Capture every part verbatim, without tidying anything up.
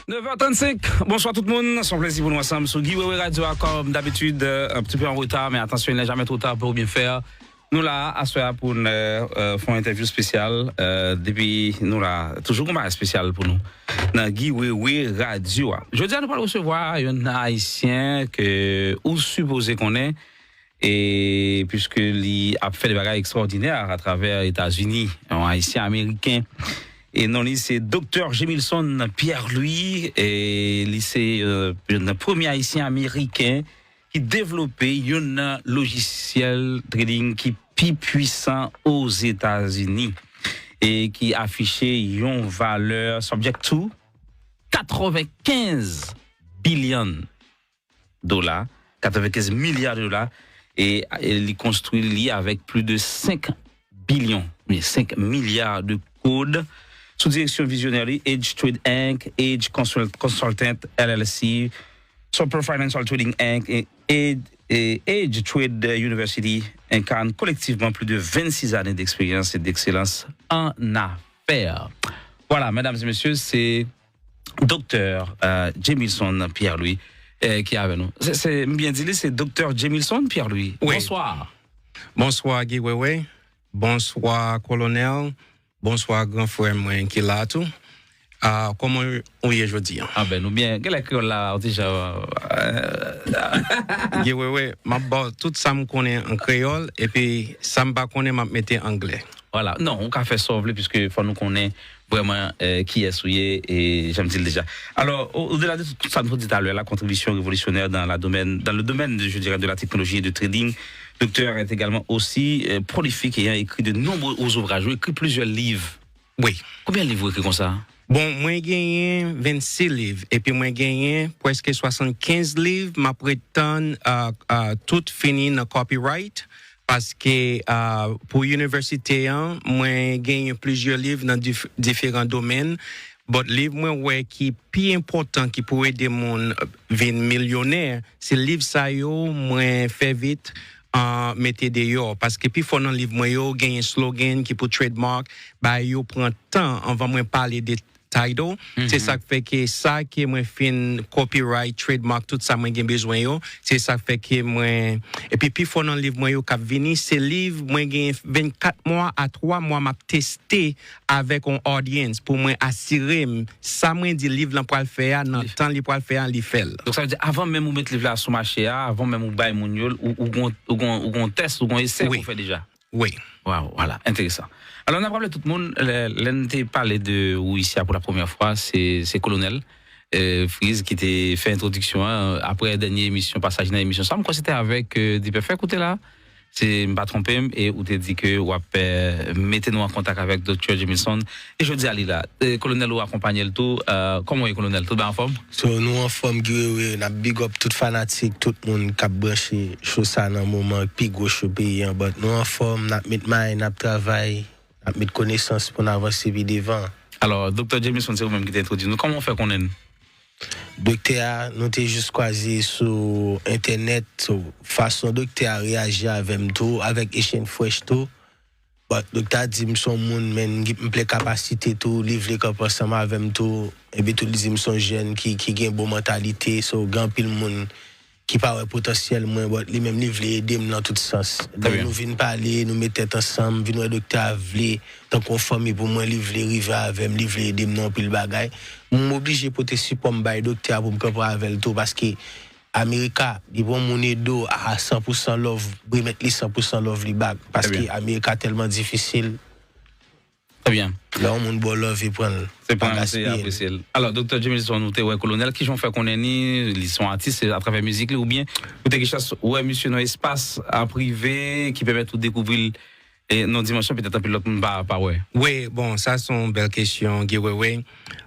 Neuf heures trente-cinq. Bonsoir tout le monde. C'est un plaisir pour nous ensemble sur Guy Wewe Radio. Comme d'habitude, euh, un petit peu en retard, mais attention, il n'est jamais trop tard pour bien faire. Nou la aswè a pou n fè yon entèvyou espesyal. Depi nou la, toujou gon bagay espesyal pou nou nan Guy Wewe Radio a. Jodi a nou pral resevwa yon ayisyen ke ou sipoze konnen, e puiske li ap fè de bagay ekstraòdinè atravè Etazini, yon ayisyen ameriken. E non li se Doktè Gemilson Pierre-Louis, e li se yon premye ayisyen ameriken ki devlope youn nan lojisyèl trading ki pi pwisan Ozetazini e ki afiche yon valè subject to katrevennkenz bilyon dola, katrevennkenz milya de dola, e li konstwi li avèk plis de senk bilyon, men senk milya de kòb, sou direksyon vizyonè li, Age Trade Inc, Age Consultant L L C, Super Financial Trading Inc, e Age Trade University incarne collectivement plus de vingt-six années d'expérience et d'excellence en affaires. Voilà, mesdames et messieurs, c'est Doktè Gemilson Pierre-Louis ki avè nou. Se, se, m byen di li, se Doktè Gemilson Pierre-Louis. Wi. Bonswa. Bonswa, Guy Wewe. Bonswa, Kolonèl. Bonswa, gran frè mwen ki la tou. Ah, kòman ou ye jodi a? Ah ben, nou byen. Genlè kreyòl la, yon ti jan, euh, Guy Wewe, m ap ba w tout sa m konnen an kreyòl, epi sa m pa konnen, m ap mete anglè. Voilà. Non, ou ka fè sa w vle, puiske fò nou konnen vrèman, euh, kiyès ou ye, e jan m di l deja. Alors, au, au-delà de tout ça, nou di talè la, contribution révolutionnaire dans la domaine, dans le domaine, je dirais, de la technologie et de trading, Doktè est également aussi, euh, prolifique et a écrit de nombreux ouvrages. Ou écrit plusieurs livres. Wi. Konbyen liv ou écrit konsa? Bon, mwen genyen vennsis liv, epi mwen genyen prèske swasannkenz liv, m ap ret tann, euh, euh, tout fini nan copyright, paske, euh, pou inivèsite an, mwen genyen plizyè liv nan dif-, diferan domèn, but liv mwen wè ki pi enpòtan ki pou ede moun vin milyonè, se liv sa yo mwen fè vit, euh, mete deyò, paske pifò nan liv mwen yo genyen slogan ki pou trademark, ba yo pran tan anvan mwen pale de title. Se sa k fè ke sa ke mwen fin copyright, trademark, tout sa mwen gen bezwen yo, se sa k fè ke mwen, epi pifò nan liv mwen yo k ap vini, se liv mwen gen vennkat mwa a twa mwa m ap teste avèk yon audience pou mwen asire m sa mwen di liv lan pral fè a nan tan li pral fè a, li fè l. Donk, sa vle di, avan menm ou met liv la sou mache a, avan menm ou bay moun yo l, ou, ou gon, ou gon, ou gon tès, ou gon esè ke w fè deja. Wi. Waw, vwala, enteresan. Alò, n ap raple tout moun, lè, lè n te pale de ou isi a pou la premyè fwa, se, se Kolonèl, euh, Freeze ki te fè entwodiksyon an, aprè dènye emisyon, pasaj nan emisyon sa, m kwè se te avèk, euh, Dipèfèk ou te la, si m pa twonpe m, e ou te di ke w ap, euh, mete nou an kontak avèk Doktè Gemilson, e jodi a li la. Euh, Kolonèl ou akonpanye l tou, euh, kòman w ye, Kolonèl? Tout bay anfòm? So, nou anfòm, Guy Wewe, n ap big up tout fanatik, tout moun k ap branche show sa nan moman, pi gwo show peyi an, but nou anfòm, n ap met may, n ap travay, n ap met konesans pou n avanse pi devan. Alò, Doktè Gemilson, se ou menm ki te entwodui nou. Kòman w fè konnen n? Doktè a, nou te jis kwaze sou entènèt, so, fason doktè a reyaji avè m tou, avèk Echèn Fresh tou, But doktè a di m se yon moun, men m gen, m plen kapasite tou, li vle kanpe ansanm avè m tou, epi tou li di m se yon jèn ki, ki gen bon mantalite, so gen anpil moun ki pa wè potansyèl mwen, but li menm li vle ede m nan tout sans. Donk nou vin pale, nou met tèt ansanm, vin wè doktè a vle, tankou yon fanmi pou mwen, li vle rive avè m, li vle ede m nan anpil bagay. M oblije pote sipò m bay doktè a pou m kanpe avè l tou, paske America, li pran moun ede w a san pou san love, remèt li san pou san love li back. Paske America tèlman difisil. Trè byen. Lè yon moun ba w love, pran l. Se pa gaspiye l. Apresye l. Alò, Doktè Gemilson, nou te wè Kolonèl, kijan w fè konnen ni, li se yon atis, se atravè mizik li, oubyen ou te gen chans wè misye nan espas a prive ki pèmèt ou dekouvri l e nan dimansyon petèt anpil lòt moun pa, pa wè? Wi, bon, sa se yon bèl kesyon, Guy Wewe.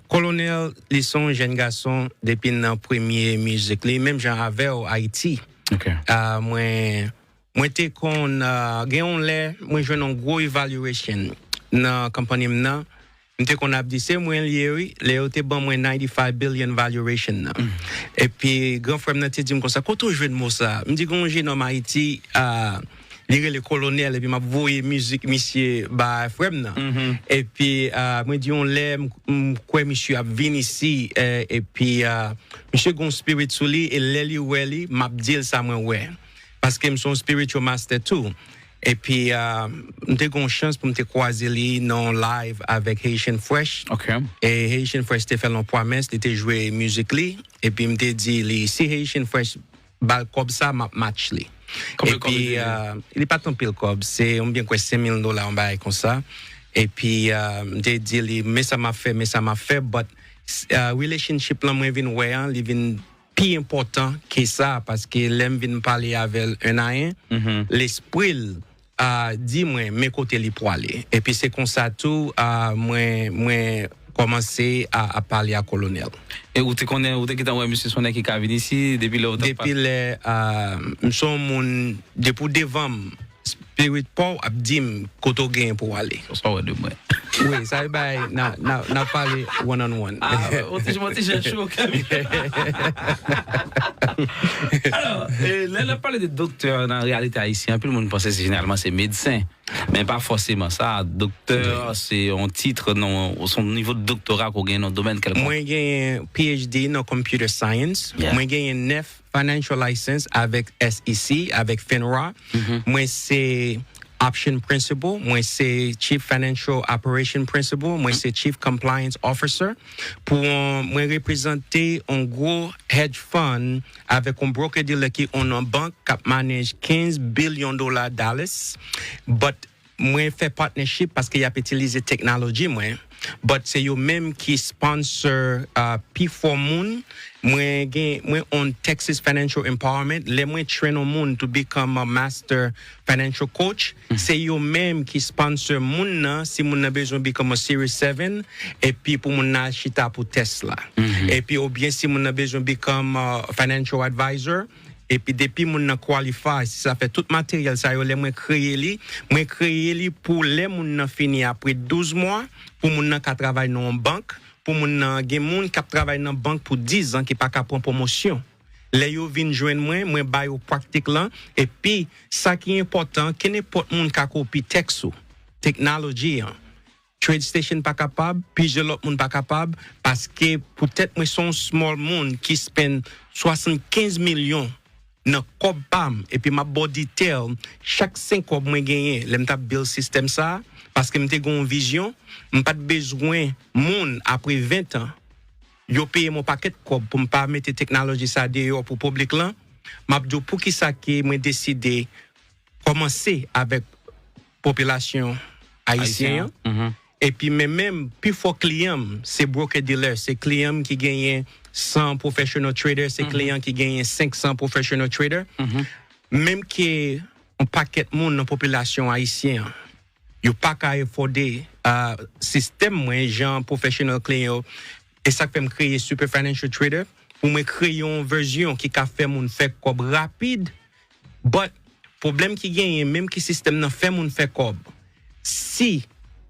Kolonèl, li se yon jèn gason depi nan premye mizik li, menm jan avè w, Ayiti. Ok. Ah, mwen, mwen te konn, ah, gen yon lè, mwen jwenn yon gwo evaluation nan konpayi m nan. M te konn ap di, se mwen l ye, wi, lè yo te ban mwen ninety-five billion valuation nan. Epi, gran frè m nan te di m konsa, kote w jwenn mo sa? M di, gen yon jenòm Ayiti, ah, Li rele Kolonèl, epi m ap voye mizik misye ba frè m nan. Epi, ah, mwen di yon lè, m, m kwè misye ap vin isi, eh, epi, ah, misye gen yon spirit sou li, e lè li wè li, m ap di l sa mwen wè. Paske m se yon spiritual master tou. Epi, ah, m te gen yon chans pou m te kwaze li nan yon live avèk Haitian Fresh. Ok. E Haitian Fresh te fè l yon pwomès, li te jwe mizik li. Epi m te di li, si Haitian Fresh ba l kòb sa, m ap match li. Konbyen kòb li te gen? Ah, li pa t anpil kòb, se yon byen kwè senk mil dola, yon bagay konsa. Epi, ah, m te di li, men sa m ap fè, men sa m ap fè, but, ah, relationship lan mwen vin wè an, li vin pi enpòtan ke sa, paske lè m vin pale avè l en a en, lespri l, ah, di mwen men kote li pwale. Epi se konsa tou, ah, mwen, mwen kòmanse a, a pale a Kolonèl. E ou te konnen, ou te gentan wè misye se yon nèg ki ka vin isi, depi lè ou t ap Depi lè, ah, m se yon moun, depi w devan m, spirit pa w ap di m kote w genyen pou w ale. Sa w wè de mwen. Wi, sa e bay, n a, n a, n a pale one on one. Ah, on ti, on ti jan cho kanmenm. Alò, eh, lè n ap pale de doktè nan reyalite ayisyen, anpil moun panse se jeneralman se medsen. Men pa fòseman sa. Doktè, se yon tit, nan, se yon nivo de doktora ke w gen nan domèn kèlkonk. Mwen genyen P H D nan computer science. Yeah. Mwen genyen nèf financial license avèk S E C, avèk FINRA. Mwen se option principal, mwen se Chief Financial Operation Principal, mwen se Chief Compliance Officer. Pou yon, mwen reprezante yon gwo hedge fund avèk yon broker dealer ki on yon bank k ap manage kenz bilyon dola Dallas. But mwen fè partnership paske y ap itilize teknoloji mwen. But se yo menm ki sponsor, uh, pi fò moun. Mwen gen, mwen on Texas Financial Empowerment. Lè mwen train on moun to become a master financial coach, se yo menm ki sponsor moun nan, si moun nan bezwen become a Series seven, epi pou moun nan al chita pou tès la. Epi oubyen si moun nan bezwen become a financial advisor, epi depi moun nan qualify, si sa fè tout materyèl sa yo, lè mwen kreye li, mwen kreye li pou lè moun nan fini apre douz mwa, pou moun nan ka travay nan yon bank, pou moun nan gen moun k ap travay nan bank pou diz an ki pa ka pran pwomosyon. Lè yo vin jwenn mwen, mwen ba yo praktik lan, epi sa ki enpòtan, kenenpòt moun ka kopi tèks ou. Teknoloji an. TradeStation pa kapab, plizyè lòt moun pa kapab, paske poutèt mwen se yon small moun ki spend swasannkenz milyon nan kòb pa m, epi m ap ba w detail, chak senk kòb mwen genyen, lè m t ap build sistèm sa, paske m te gen yon vizyon, m pa t bezwen moun apre ven tan, yo peye m yon pakèt kòb pou m pa mete teknoloji sa deyò pou piblik lan, m ap di w poukisa ke mwen deside kòmanse avèk popilasyon ayisyen an. Epi men menm pi fò kliyan m, se broker dealer, se kliyan m ki genyen san professional trader, se kliyan ki genyen senk san professional trader. Menm ke yon pakèt moun nan popilasyon ayisyen an, yo pa ka afòde, ah, sistèm mwen, jan professional kliyan yo. E sa k fè m kreye Super Financial Trader, pou mwen kreye yon vèsyon ki ka fè moun fè kòb rapid. But pwoblèm ki genyen, menm ki sistèm nan fè moun fè kòb, si,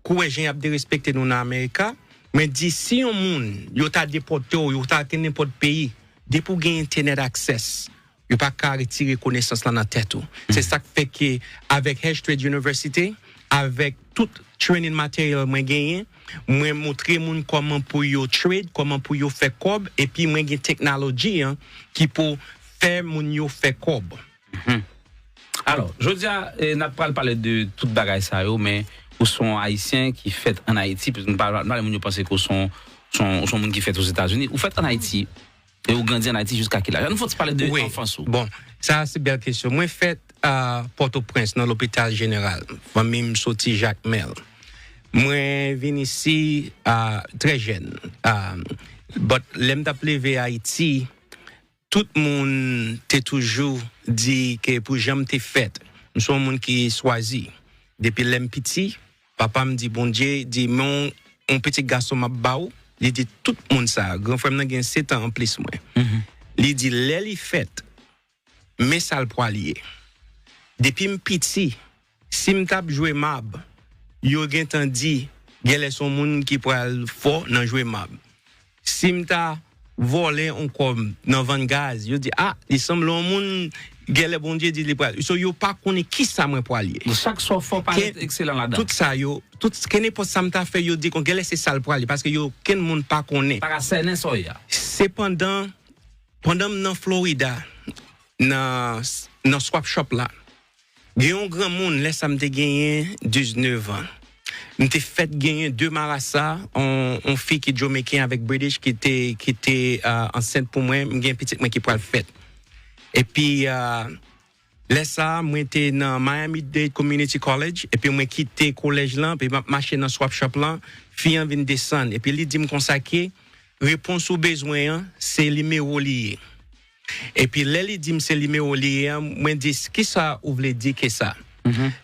kou wè jan y ap derespekte nou nan Amerika, mwen di si yon moun, yo ta depòte w, yo ta al kenenpòt peyi, depi w gen internet access, yo pa ka retire konesans lan nan tèt ou. Se sa k fè ke avèk Hedge Trade University, avèk tout training material mwen genyen, mwen montre moun kòman pou yo trade, kòman pou yo fè kòb, epi mwen gen teknoloji an ki pou fè moun yo fè kòb. Alò, jodi a, eh, n ap pral pale de tout bagay sa yo, men ou se yon Ayisyen ki fèt ann Ayiti, piske nou pa, pa, moun yo panse ke ou se yon, se yon, se yon moun ki fèt Ozetazini. Ou fèt ann Ayiti, e ou grandi ann Ayiti jiska ki laj? Ann fè ti pale de Wi. Anfans ou. Bon, sa se bèl kesyon. Mwen fèt a Pòtoprens, nan Lopital Jeneral. Fanmi m soti Jakmèl. Mwen vin isi a trè jèn. A, but lè m t ap leve Ayiti, tout moun te toujou di ke pou jan m te fèt, m se yon moun ki swazi. Depi lè m piti, papa m di Bondye, di, men yon, yon pitit gason m ap ba ou. Li di tout moun sa. Gran frè m nan gen sèt an anplis mwen. Li di lè li fèt, men sa l pral ye. Depi m piti, si m t ap jwe mab, yo gentan di, genlè se yon moun ki pral fò nan jwe mab. Si m ta vòlè yon kòb nan vann gaz, yo di, a, li sanble yon moun, Genlè Bondye di li pral. So, yo pa konnen ki sa mwen pral ye. Chak swa fò parèt ekselan ladan. Tout sa yo, tout kenenpòt sa m ta fè, yo di kon genlè se sa l pral ye, paske yo kenn moun pa konnen. Pa ka sènen sa w ye a. Sepandan, pandan m nan Florida, nan, nan swap shop la, gen yon granmoun, lè sa m te genyen diznèf an. M te fèt genyen de marasa, on, on fi ki Jamaican avèk British ki te, ki te uh, ansent pou mwen, m gen pitit mwen ki pral fèt. Epi uh, lè sa a, mwen te nan Miami Dade Community College, epi mwen kite kolèj lan, epi m ap mache nan swap shop lan, fi an vin desann, epi li di m konsa ke repons ou bezwen an, se nimewo li ye. Epi lè li di m se nimewo li ye an, mwen di, kisa ou vle di ke sa?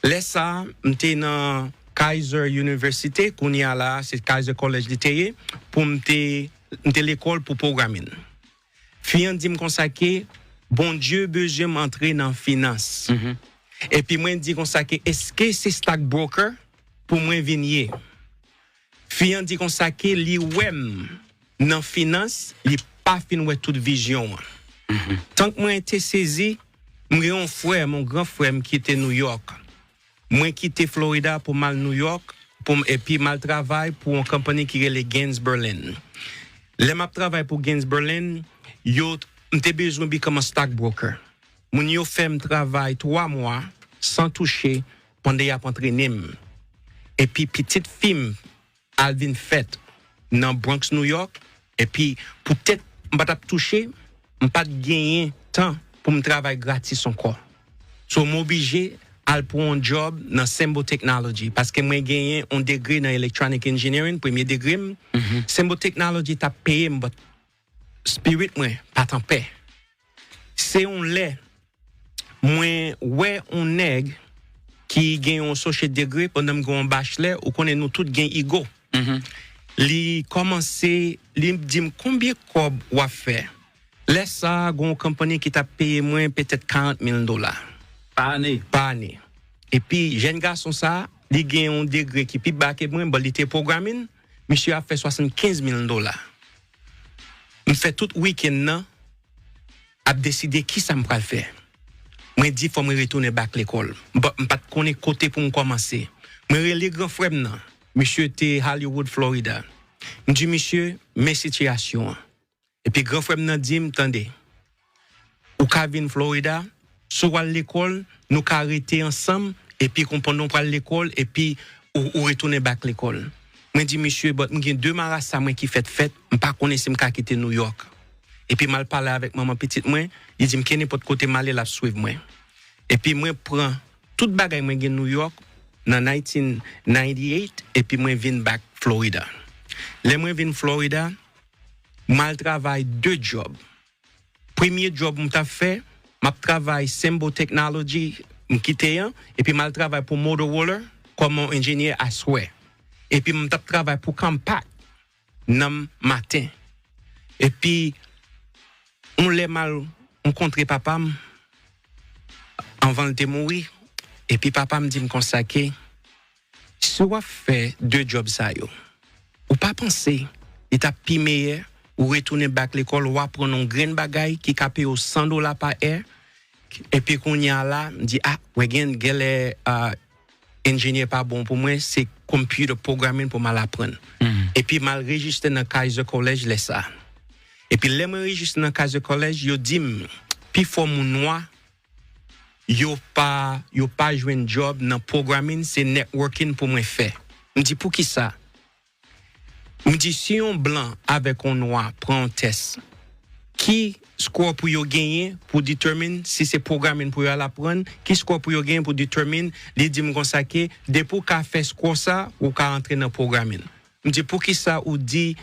Lè sa a, m te nan Kaiser University, kounye a la, se Kaiser College li te ye, pou m te, m te lekòl pou programming. Fi an di m konsa ke Bondye bezwen m antre nan finans. Epi mwen di konsa ke èske se stock broker pou mwen vin ye? Fi an di konsa ke li wè m nan finans, li pa fin wè tout vizyon an. Tank mwen te sezi, m gen yon frè m, yon gran frè m ki te New York. Mwen kite Florida pou m al New York, pou m, epi m al travay pou yon konpani ki rele Gaines Berlin. Lè m ap travay pou Gaines Berlin, yo, m te bezwen become a stock broker. Moun yo fè m travay twa mwa san touche pandan y ap antrene m. Epi pitit fi m al vin fèt nan Bronx, New York, epi poutèt m pa t ap touche, m pa t genyen tan pou m travay gratis ankò. So, m oblije al pran yon job nan Symbol Technology, paske mwen genyen yon degre nan Electronic Engineering, premye degre m. Symbol Technology t ap peye m, but spirit mwen pa t anpè. Se yon lè mwen wè yon nèg ki gen yon associate degree pandan m gen yon bachelor, ou konnen nou tout gen ego. Li kòmanse, li di m konbyen kòb w ap fè. Lè sa a, gen yon konpani ki t ap peye mwen petèt karant mil dola pa ane. Pa ane. Epi, jèn gason sa a, li gen yon degre ki pi ba ke mwen, but li te programming, misye ap fè swasannkenz mil dola. M fè tout wikenn nan, ap deside kisa m pral fè. Mwen di fò mwen retounen back lekòl. But m pa t konnen kote pou m kòmanse. Mwen rele gran frè m nan. Misye te Hollywood, Florida. M di misye, men sitiyasyon an. Epi gran frè m nan di m, tande, ou ka vin Florida, si w al lekòl, nou ka rete ansanm, epi konn pandan w pral lekòl, epi ou, ou retounen back lekòl. Mwen di misye, but m gen de marasa mwen ki fèt fèt, m pa konnen si m ka kite New York. Epi m al pale avèk manman pitit mwen, li di m kenenpòt kote m ale, l ap swiv mwen. Epi mwen pran tout bagay mwen gen New York nan nineteen ninety-eight, epi mwen vin back Florida. Lè mwen vin Florida, m al travay de job. Premye job m t ap fè, m ap travay Symbol Technology, m kite an, epi m al travay pou Motorola kòm yon enjenyè aswè. Epi m t ap travay pou Compaq nan maten. Epi, yon lè m al, m kontre papa m anvan l te mouri. Epi papa m di m konsa ke, si w ap fè de job sa yo, ou pa panse li t ap pi meyè ou retounen back lekòl, ou aprann yon grenn bagay ki ka peye w san dola pa è, epi kounye a la, m di, a, wè gen, genlè, a, enjenyè pa bon pou mwen, se computer programming pou m al aprann. Epi m al rejistre nan Kaiser College lè sa. Epi lè mwen rejistre nan Kaiser College, yo di m, pifò moun nwa, yo pa, yo pa jwenn job nan programming, se networking pou mwen fè. M di, poukisa? M di, si yon blan avèk yon nwa pran yon tès, ki score pou yo genyen pou determine si se programming pou yo al aprann, ki score pou yo genyen pou determine, li di m konsa ke, depi w ka fè score sa, ou ka antre nan programming. M di, poukisa ou di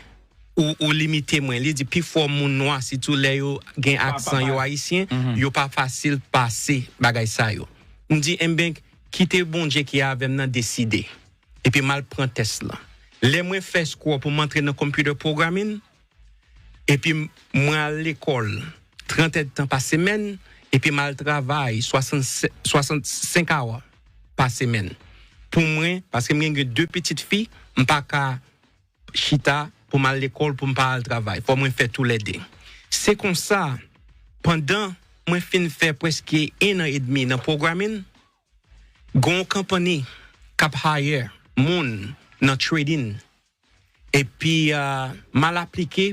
ou, ou limite mwen? Li di, pifò moun nwa, sitou lè yo gen aksan, yo ayisyen, yo pa fasil pase bagay sa yo. M di, enben, kite Bondye ki avè m nan deside. Epi m al pran tès lan. Lè mwen fè score pou m antre nan computer programming, epi m, mwen al lekòl trant èdtan pa semèn, epi m al travay swasannsenk, swasannsenk awa pa semèn. Pou mwen, paske m gen de pitit fi, m pa ka chita pou m al lekòl, pou m pa al travay. Fò mwen fè toulède. Se konsa, pandan Mwen fin fè prèske en an edmi nan programming. Gon yon konpani k ap hire moun nan trading. Epi uh, m al aplike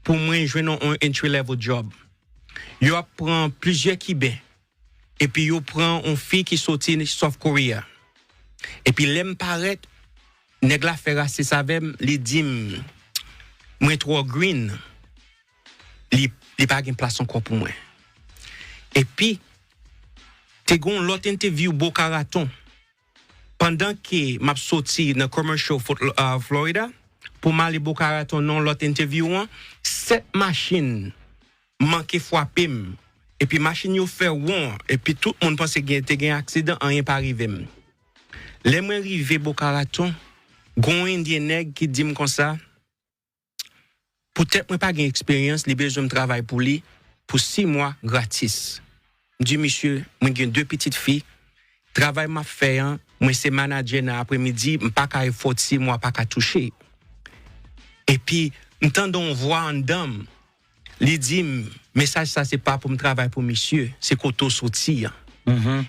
pou mwen jwenn yon entry level job. Yo ap pran plizyè Kiben. Epi yo pran yon fi ki soti South Korea. Epi lè m parèt, nèg la fè rasis avè m, li di m mwen twò green. Li, li pa gen plas ankò pou mwen. Epi, te gen yon lòt entèvyou Boca Raton. Pandan ke m ap soti nan Commercial Fort, uh, Florida, pou m ale Boca Raton nan yon lòt entèvyou an, sèt machin manke frape m. Epi machin yo fè won, epi tout moun panse gen, te gen aksidan, anyen pa rive m. Lè mwen rive Boca Raton, gon yon endyen nèg ki di m konsa, poutèt mwen pa gen eksperyans, li bezwen m travay pou li pou sis mwa gratis. M di misye, mwen gen de pitit fi, travay m ap fè an, mwen se manadjè nan apremidi, m pa ka efòti, mwen pa ka touche. Epi, m tande yon vwa anndan m, li di m, mesaj sa se pa pou m travay pou misye, se kote w soti an.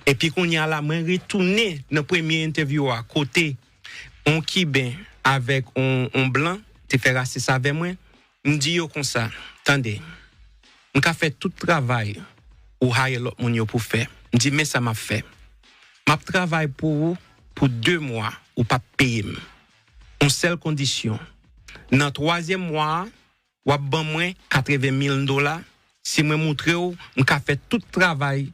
Epi kounye a la, mwen retounen nan premye entèvyou a, kote yon Kiben avèk yon, yon blan te fè rasis avè mwen. M di yo konsa, tande, m ka fè tout travay ou hire lòt moun yo pou fè. M di, men sa m ap fè. M ap travay pou ou pou de mwa, ou p ap peye m. Yon sèl kondisyon. Nan twazyèm mwa a, w ap ban mwen katreven mil dola si mwen moutre w m ka fè tout travay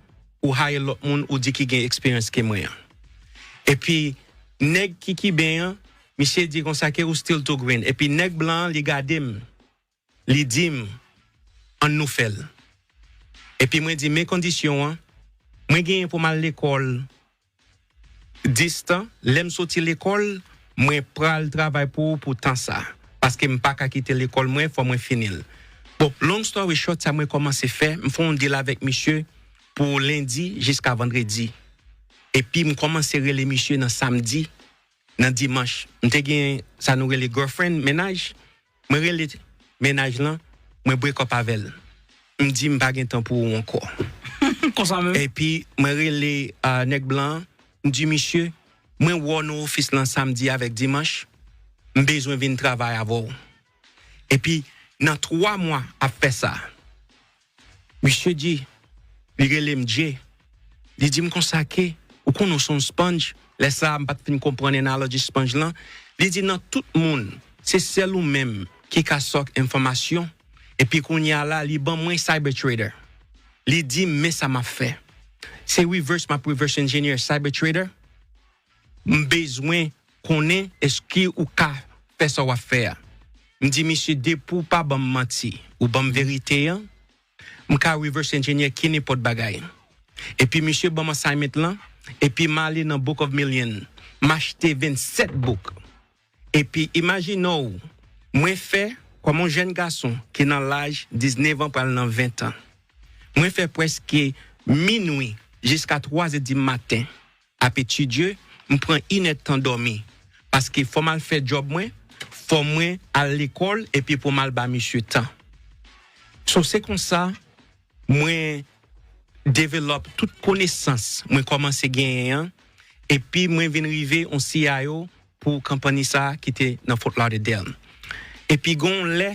ou hire lòt moun ou di ki gen eksperyans ke mwen an. Epi, nèg ki Kiben an, misye di konsa ke ou still too green. Epi nèg blan an, li gade m, li di m, ann nou fè l. Epi mwen di, men kondisyon an, mwen genyen pou m al lekòl dis tan, lè m soti lekòl, mwen pral travay pou ou pou tan sa. Paske m pa ka kite lekòl mwen, fò mwen fini l. Bon, long story short, sa mwen kòmanse fè, m fè yon deal avèk misye pou lendi jiska vandredi. Epi m kòmanse rele misye nan samdi, nan dimanch. M te gen sa nou rele girlfriend, mennaj. Mwen rele mennaj lan, mwen break up avè l. M di m pa gen tan pou ou ankò. Konsa menm. Epi mwen rele uh, nèg blan an, m di misye, mwen wè w nan ofis lan samdi avèk dimanch, m bezwen vin travay avè w. Epi nan twa mwa ap fè sa, misye di, li rele m Jay. Li di m konsa ke, ou konnen w se yon sponge. Lè sa a, m pa t fin konprann analogy sponge lan. Li di nan tout moun, se sèl ou menm ki ka sòk enfòmasyon. Epi kounye a la, li ban mwen Cyber Trader. Li di m men sa m ap fè. Se reverse m ap reverse engineer Cyber Trader. M bezwen konnen èske ou ka fè sa w ap fè a. M di misye depi w pa ban m manti, ou ban m verite an, m ka reverse engineer kenenpòt bagay. Epi misye ban m assignment lan, epi m ale nan Book of Million, m achte vennsèt book. Epi imajine w, mwen fè, kòm yon jèn gason ki nan laj diznèf an pral nan ven an, mwen fè prèske minwi jiska twa zè di maten ap etidye, m pran inèdtan dòmi. Paske fò m al fè djòb mwen, fò mwen al lekòl epi pou m al ba misye tan. So se konsa mwen develop tout konesans mwen kòmanse genyen an, epi mwen vin rive yon C I O pou konpanyi sa ki te nan Fort Lauderdale. Epi gon lè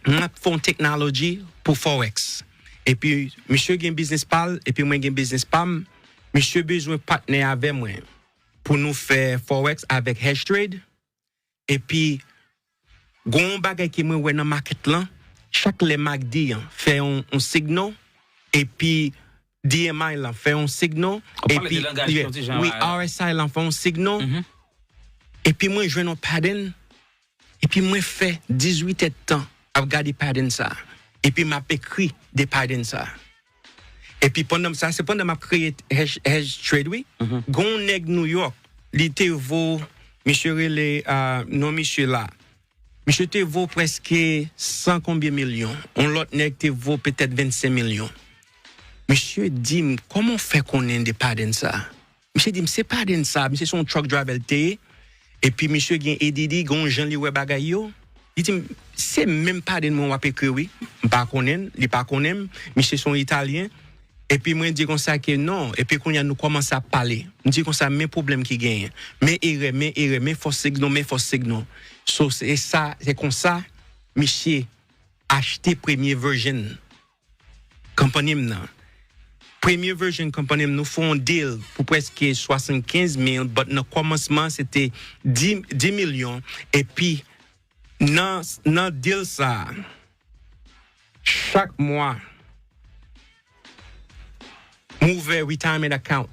m ap fè yon technology pou Forex. Epi misye gen biznis pa l, epi mwen gen biznis pa m. Misye bezwen patnè avè mwen pou nou fè Forex avèk hedge trade. Epi gon yon bagay ke mwen wè nan market lan, chak lè MACD an fè yon, yon signal, epi D M I lan fè yon signal, epi wi, R S I lan fè yon signal, epi mwen jwenn yon pattern, epi mwen fè dizuit èdtan ap gade pattern sa, epi m ap ekri de pattern sa. Epi pandan sa, se pandan m ap kreye hedge, hedge trade wi. Gon yon nèg New York, li te vo, misye rele, uh, non misye la. Misye te vo prèske san konbyen milyon. Yon lòt nèg te vo petèt vennsenk milyon. Misye di m, kòman w fè konnen de pattern sa? Misye di m, se pattern sa. Misye se yon truck driver li te ye. Epi misye gen A D D, gen yon jan li wè bagay yo. Li di m, "Se menm paden mwen w ap ekri, wi." M pa konnen l, li pa konnen m. Misye se yon Italyen. Epi mwen di konsa ke non. Epi kounye a nou kòmanse ap pale. M di konsa, "Men pwoblèm ki genyen. Men erè, men erè, men false signal, men false signal." So, se sa, se konsa, misye achte premye version company m nan. Premye version company m, nou fè yon deal pou prèske swasannkenz mil, but nan kòmansman, se te dis, dis milyon. Epi, nan, nan deal sa, chak mwa, m ouvè retirement account,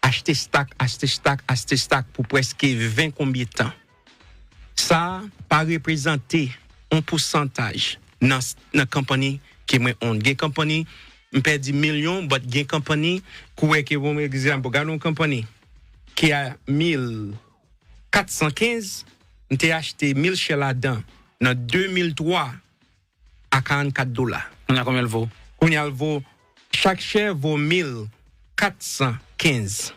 achte stock, achte stock, achte stock pou prèske ven konbyen tan. Sa pa reprezante yon pousantaj nan, nan company ke mwen own. Gen company, m pèdi milyon, but gen company, kouwè ke, bon, egzanp, gade yon company ki a mil katsankenz, m te achte mil share ladan nan de mil twa a karannkat dola. Kounye a konbyen l vo? Kounye a l vo, chak share vo mil katsankenz.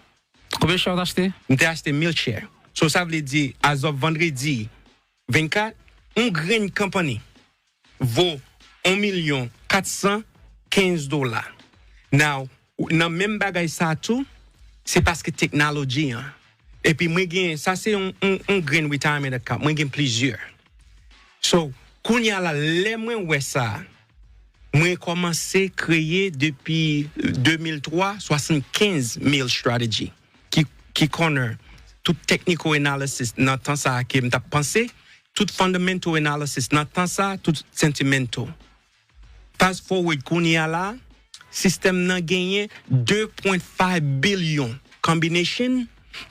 Konbyen share w t achte? M te achte mil share. So, sa vle di, as of vandredi vennkat, yon grenn company vo yon milyon katsankenz dola. Now, nan menm bagay sa tou, se paske teknoloji an. Epi mwen gen, sa se yon, yon, yon grenn retirement account. Mwen gen plizyè. So, kounye a la, lè mwen wè sa, mwen kòmanse kreye depi de mil twa, swasannkenz mil strategy ki, ki counter tout technical analysis nan tan sa a ke m t ap panse, tout fundamental analysis nan tan sa a, tout sentimental. Fast forward kounye a la, sistèm nan genyen de pwen five bilyon combination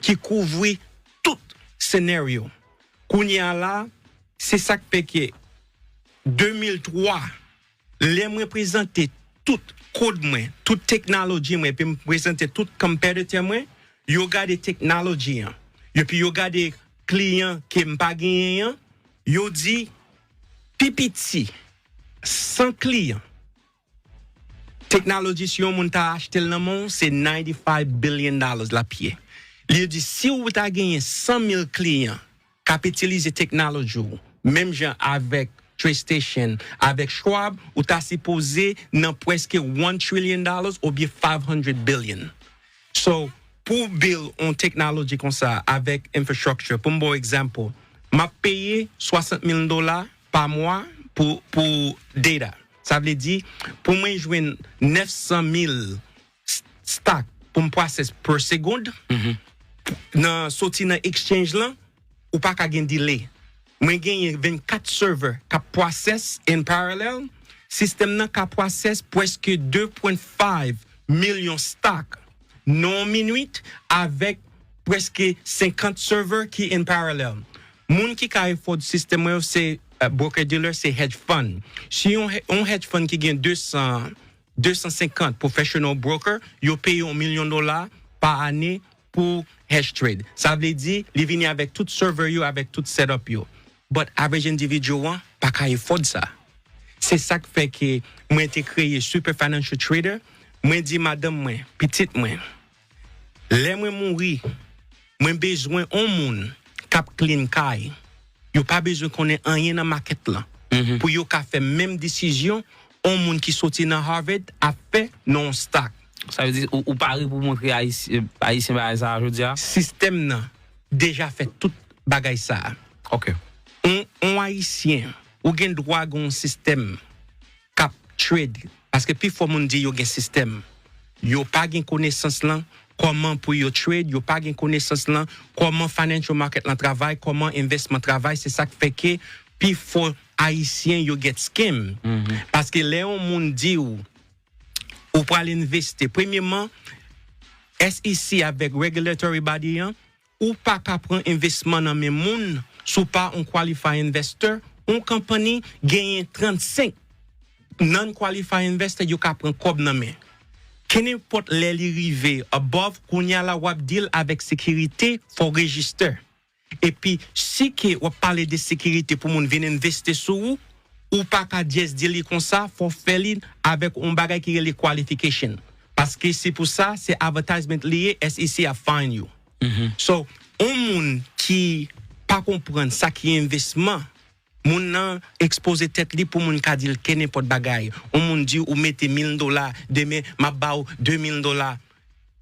ki kouvri tout scenario. Kounye a la, se sa k fè ke de mil twa, lè mwen prezante tout kòd mwen, tout teknoloji mwen, epi m prezante tout competitor mwen, yo gade teknoloji an. Epi yo gade kliyan ke m pa genyen an, yo di, pi piti, san kliyan, teknoloji, si yon moun ta achte l nan men w, se ninety-five billion dollars l ap ye. Li di, si w ta genyen san mil kliyan k ap itilize teknoloji w, menm jan avèk TradeStation, avèk Schwab, ou ta sipoze nan prèske one trillion dollars oubyen five hundred billion. So, pou w build yon teknoloji konsa avèk infrastructure, pou m ba w egzanp, m ap peye swasant mil dola pa mwa pou, pou data. Sa vle di, pou mwen jwenn nèf san mil s-, stock pou m process per second, nan soti nan exchange lan, ou pa ka gen delay. Mwen genyen vennkat server k ap process in parallel. Sistèm nan ka process prèske de pwen five milyon stock nan yon minit, avèk prèske senkant server ki in parallel. Moun ki ka afford sistèm mwen yo se, uh, broker dealer, se hedge fund. Si yon he-, yon hedge fund ki gen de san, de san senkant professional broker, yo peye yon milyon dola pa ane pou hedge trade. Sa vle di, li vini avèk tout server yo, avèk tout setup yo. But average individual an pa ka afford sa. Se sa k fè ke mwen te kreye Super Financial Trader. Mwen di madanm mwen, pitit mwen, lè mwen mouri, mwen bezwen yon moun k ap clean kay. Yo pa bezwen konnen anyen nan market lan. Pou yo ka fè menm desizyon yon moun ki soti nan Harvard ap fè nan yon stock. Sa vle di, ou, ou pare pou montre Ayisyen, Ayisyen bagay sa a jodi a? Sistèm nan deja fè tout bagay sa a. Ok. On, on Ayisyen, ou gen dwa gen yon sistèm k ap trade. Paske pifò moun di yo gen sistèm. Yo pa gen konesans lan, kòman pou yo trade, yo pa gen konesans lan, kòman financial market lan travay, kòman investment travay, se sa k fè ke pifò Ayisyen yo get scam. Paske lè yon moun di w, ou pral envesti, premyeman, S E C avèk regulatory body an, ou pa ka pran envestman nan men moun si w pa yon qualified investor. Yon company genyen trannsenk non-qualified investor, yo ka pran kòb nan men. Kenenpòt lè li rive above, kounye a la w ap deal avèk sekirite, fò w register. Epi, si ke w ap pale de sekirite pou moun vin envesti sou ou, ou pa ka just di li konsa, fò w fè li avèk yon bagay ki rele qualification. Paske se pou sa, se advertisement li ye, S E C ap fine you. So, yon moun ki pa konprann sa ki envestman, Moun nan ekspoze tèt li pou moun ka di l kenenpòt bagay. Yon moun di ou mete mil dola, demen m ap ba w de mil dola.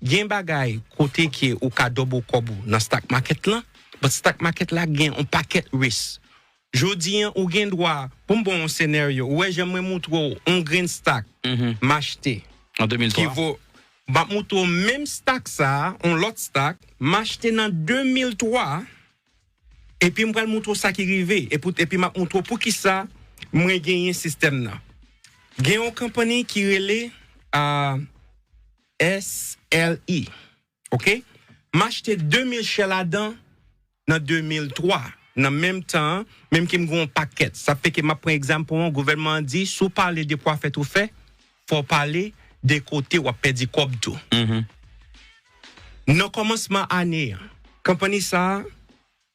Gen bagay kote ke ou ka double kòb ou nan stock market lan, but stock market la gen yon pakèt risk. Jodi an, ou gen dwa, pou m ba w yon senaryo, ou wè jan mwen moutre w yon grenn stock, m achte, An de mil twa. Ki vo, m ap moutre w menm stock sa a, yon lòt stock, m achte nan de mil twa, epi m pral moutre w sa ki rive, epi, epi m ap moutre w poukisa mwen genyen sistèm nan. Gen yon konpanyi ki rele uh, S L E, ok? M achte de mil share ladan nan de mil twa, nan menm tan an, menm ke m gen yon pakèt. Sa fè ke m ap pran egzanp pou w, gouvènman an di, si w pale de pwofit ou fè, fò w pale de kote w ap pèdi kòb tou. Nan kòmansman ane an, konpanyi sa a,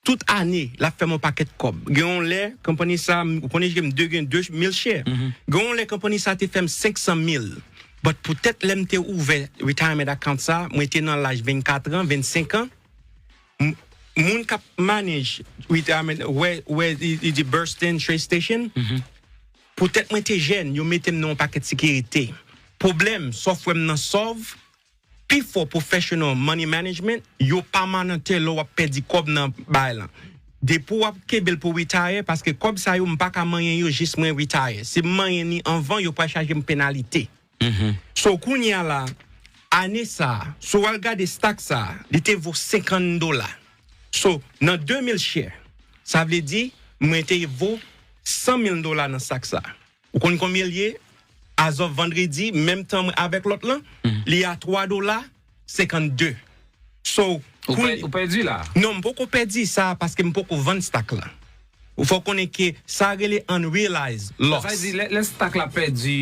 tout ane, l ap fè m yon pakèt kòb. Gen yon lè, konpanyi sa a, ou konnen jem de gen de mil share. Gen yon lè, konpanyi sa a te fè m senk san mil. But poutèt lè m te ouvè retirement account sa a, mwen te nan laj vennkat an, vennsenk an, moun k ap manage retirement, wè, wè, li di Bernstein Trade Station, poutèt mwen te jèn, yo mete m nan yon pakèt sekirite. Pwoblèm, software m nan solve, pifò professional money management, yo pa manante lè w ap pèdi kòb nan bay lan. Depi w ap kenbe l pou retire, paske kòb sa yo, m pa ka manyen yo jis mwen retire. Si m manyen ni anvan, yo pral chaje m penalite. So, kounye a la, ane sa a, si w al gade stock sa a, li te vo senkant dola. So, nan de mil share, sa vle di, mwen te vo san mil dola nan stock sa a. Ou konn konbyen l ye? As of vandredi, menm tan mwen avèk lòt lan, li a twa dola senkant de. So, Ou pè- ou pèdi la. Non, m poko pèdi sa paske m poko vann stock la. Ou fò konnen ke sa rele unrealized loss. Sa vle di, lè, lè stock la pèdi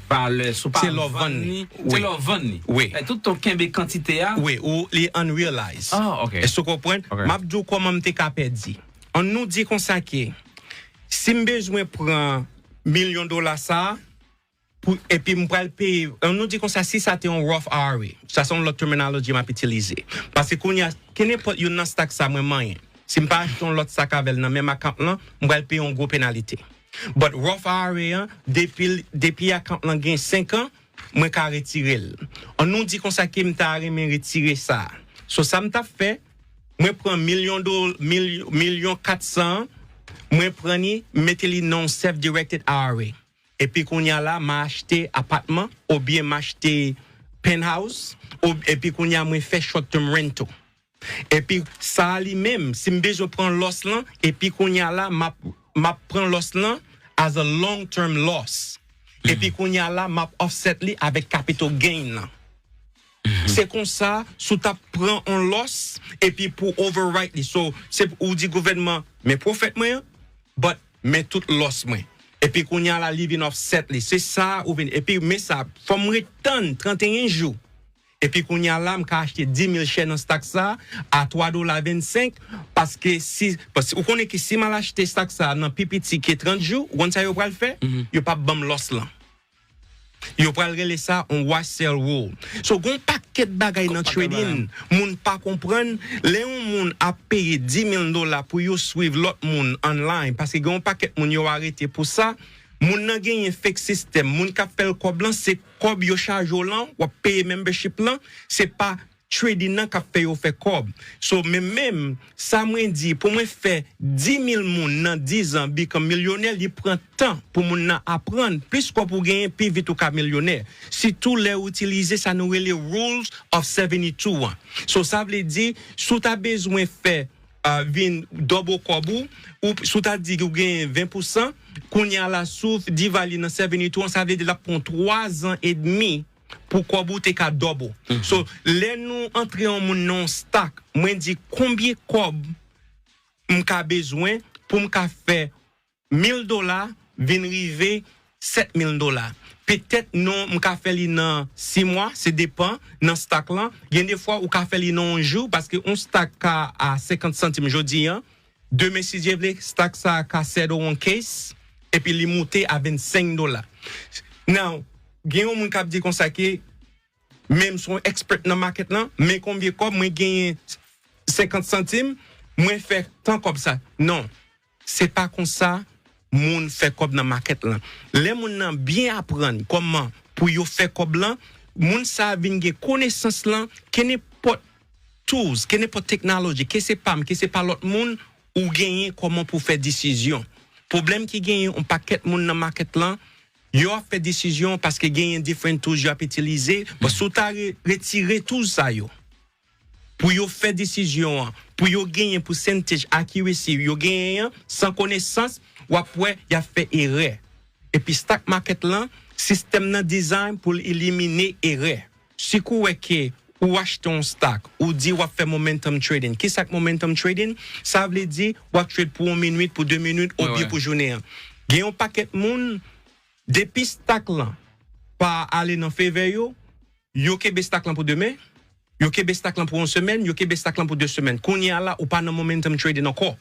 valè, si w pa Se lè w vann vann ni, li. se Wi. lè w vann li. Wi. E tout tan w kenbe kantite a. Wi, ou li unrealized. Ah, ok. Èske w konprann? Ok. M ap di w kòman m te ka pèdi. Ann nou di konsa ke si m bezwen pran milyon dola sa a, pou, epi m pral peye, ann nou di konsa, si sa te yon Roth I R A, sa se yon lòt terminology m ap itilize. Paske kounye a, kenenpòt youn nan stock sa mwen manyen. Si m pa achte yon lòt stock avè l nan menm account lan, m pral peye yon gwo penalite. But Roth I R A an, depi, depi account lan gen senk an, mwen ka retire l. Ann nou di konsa ke m ta renmen retire sa. So sa m t ap fè, mwen pran milyon do, mil, milyon kat san, mwen pran li, m mete li nan yon self-directed I R A. Epi kounye a la, m a achte apatman oubyen m achte penthouse, ou, epi kounye a mwen fè short term rental. Epi sa a li menm, si m bezwen pran loss lan, epi kounye a la, m ap, m ap pran loss lan as a long term loss. Epi kounye a la, m ap offset li avèk capital gain lan. Se konsa, si w t ap pran on loss, epi pou overwrite li. So, se ou di gouvènman, men profit mwen an, but men tout loss mwen. Epi kounye a la, li vin offset li. Se sa ou vin. Epi men sa, fò m ret tann trannteyen jou. Epi kounye a la, m ka achte dis mil share nan stock sa a twa dola vennsenk, paske si, paske ou konnen ke si m al achte stock sa a nan pi piti ke trant jou, ou konn sa yo pral fè? Yo p ap ban m loss lan. Yo pral rele sa on wash sell rule. So, gon pakèt bagay nan trading, moun pa konprann, lè yon moun ap peye dis mil dola pou yo swiv lòt moun online, paske gen yon pakèt moun yo arete pou sa, moun nan genyen fake system, moun k ap fè l kòb lan, se kòb yo chaje w lan, w ap peye membership lan, se pa trading nan k ap fè yo fè kòb. So, men menm, sa mwen di, pou mwen fè dis mil moun nan diz an become milyonè, li pran tan pou moun nan aprann. Plis kòb ou genyen, pi vit ou ka milyonè. Sitou lè ou itilize sa nou rele rules of seventy-two an. So, sa vle di, si w ta bezwen fè uh, vin double kòb ou, ou si w ta di ou genyen ven pousan, kounye a la si w divide li nan seventy-two an, sa vle di l ap pran twa zan edmi pou kòb ou te ka double. So, lè nou antre yon moun nan yon stock, mwen di konbyen kòb m ka bezwen pou m ka fè mil dola vin rive sèt mil dola. Petèt non, m ka fè li nan sis mwa, se depan nan stock lan. Gen de fwa ou ka fè li nan yon jou, paske yon stock ka a senkant santim jodi an, demen si Dye vle, stock sa a ka settle on case, epi li moute a vennsenk dola. Now, gen yon moun k ap di konsa ke men m se yon expert nan market lan, men konbyen kòb mwen genyen senkant santim, mwen fè tan kòb sa. Non, se pa konsa moun fè kòb nan makèt lan. Lè moun nan byen aprann kòman pou yo fè kòb lan, moun sa a vin gen konesans lan, ke nenpòt tools, ke nenpòt teknoloji, ke se pa m, ke se pa lòt moun, ou genyen kòman pou fè desizyon. Pwoblèm ki genyen yon pakèt moun nan makèt lan, yo ap fè desizyon paske genyen different tools yo ap itilize, but si w ta re- retire tools sa yo, pou yo fè desizyon an, pou yo genyen percentage accuracy yo genyen an, san konesans, w ap wè y ap fè erè. Epi stock market lan, sistèm nan design pou l elimine erè. Si w wè ke ou achte yon stock, ou di w ap fè momentum trading. Kisa k momentum trading? Sa vle di w ap trade pou yon minit, pou de minit, oubyen pou jounen an. Gen yon pakèt moun, depi stock lan pa ale nan favè yo, yo kenbe stock lan pou demen, yo kenbe stock lan pou yon semèn, yo kenbe stock lan pou de semèn. Kounye a la, ou pa nan momentum trading ankò.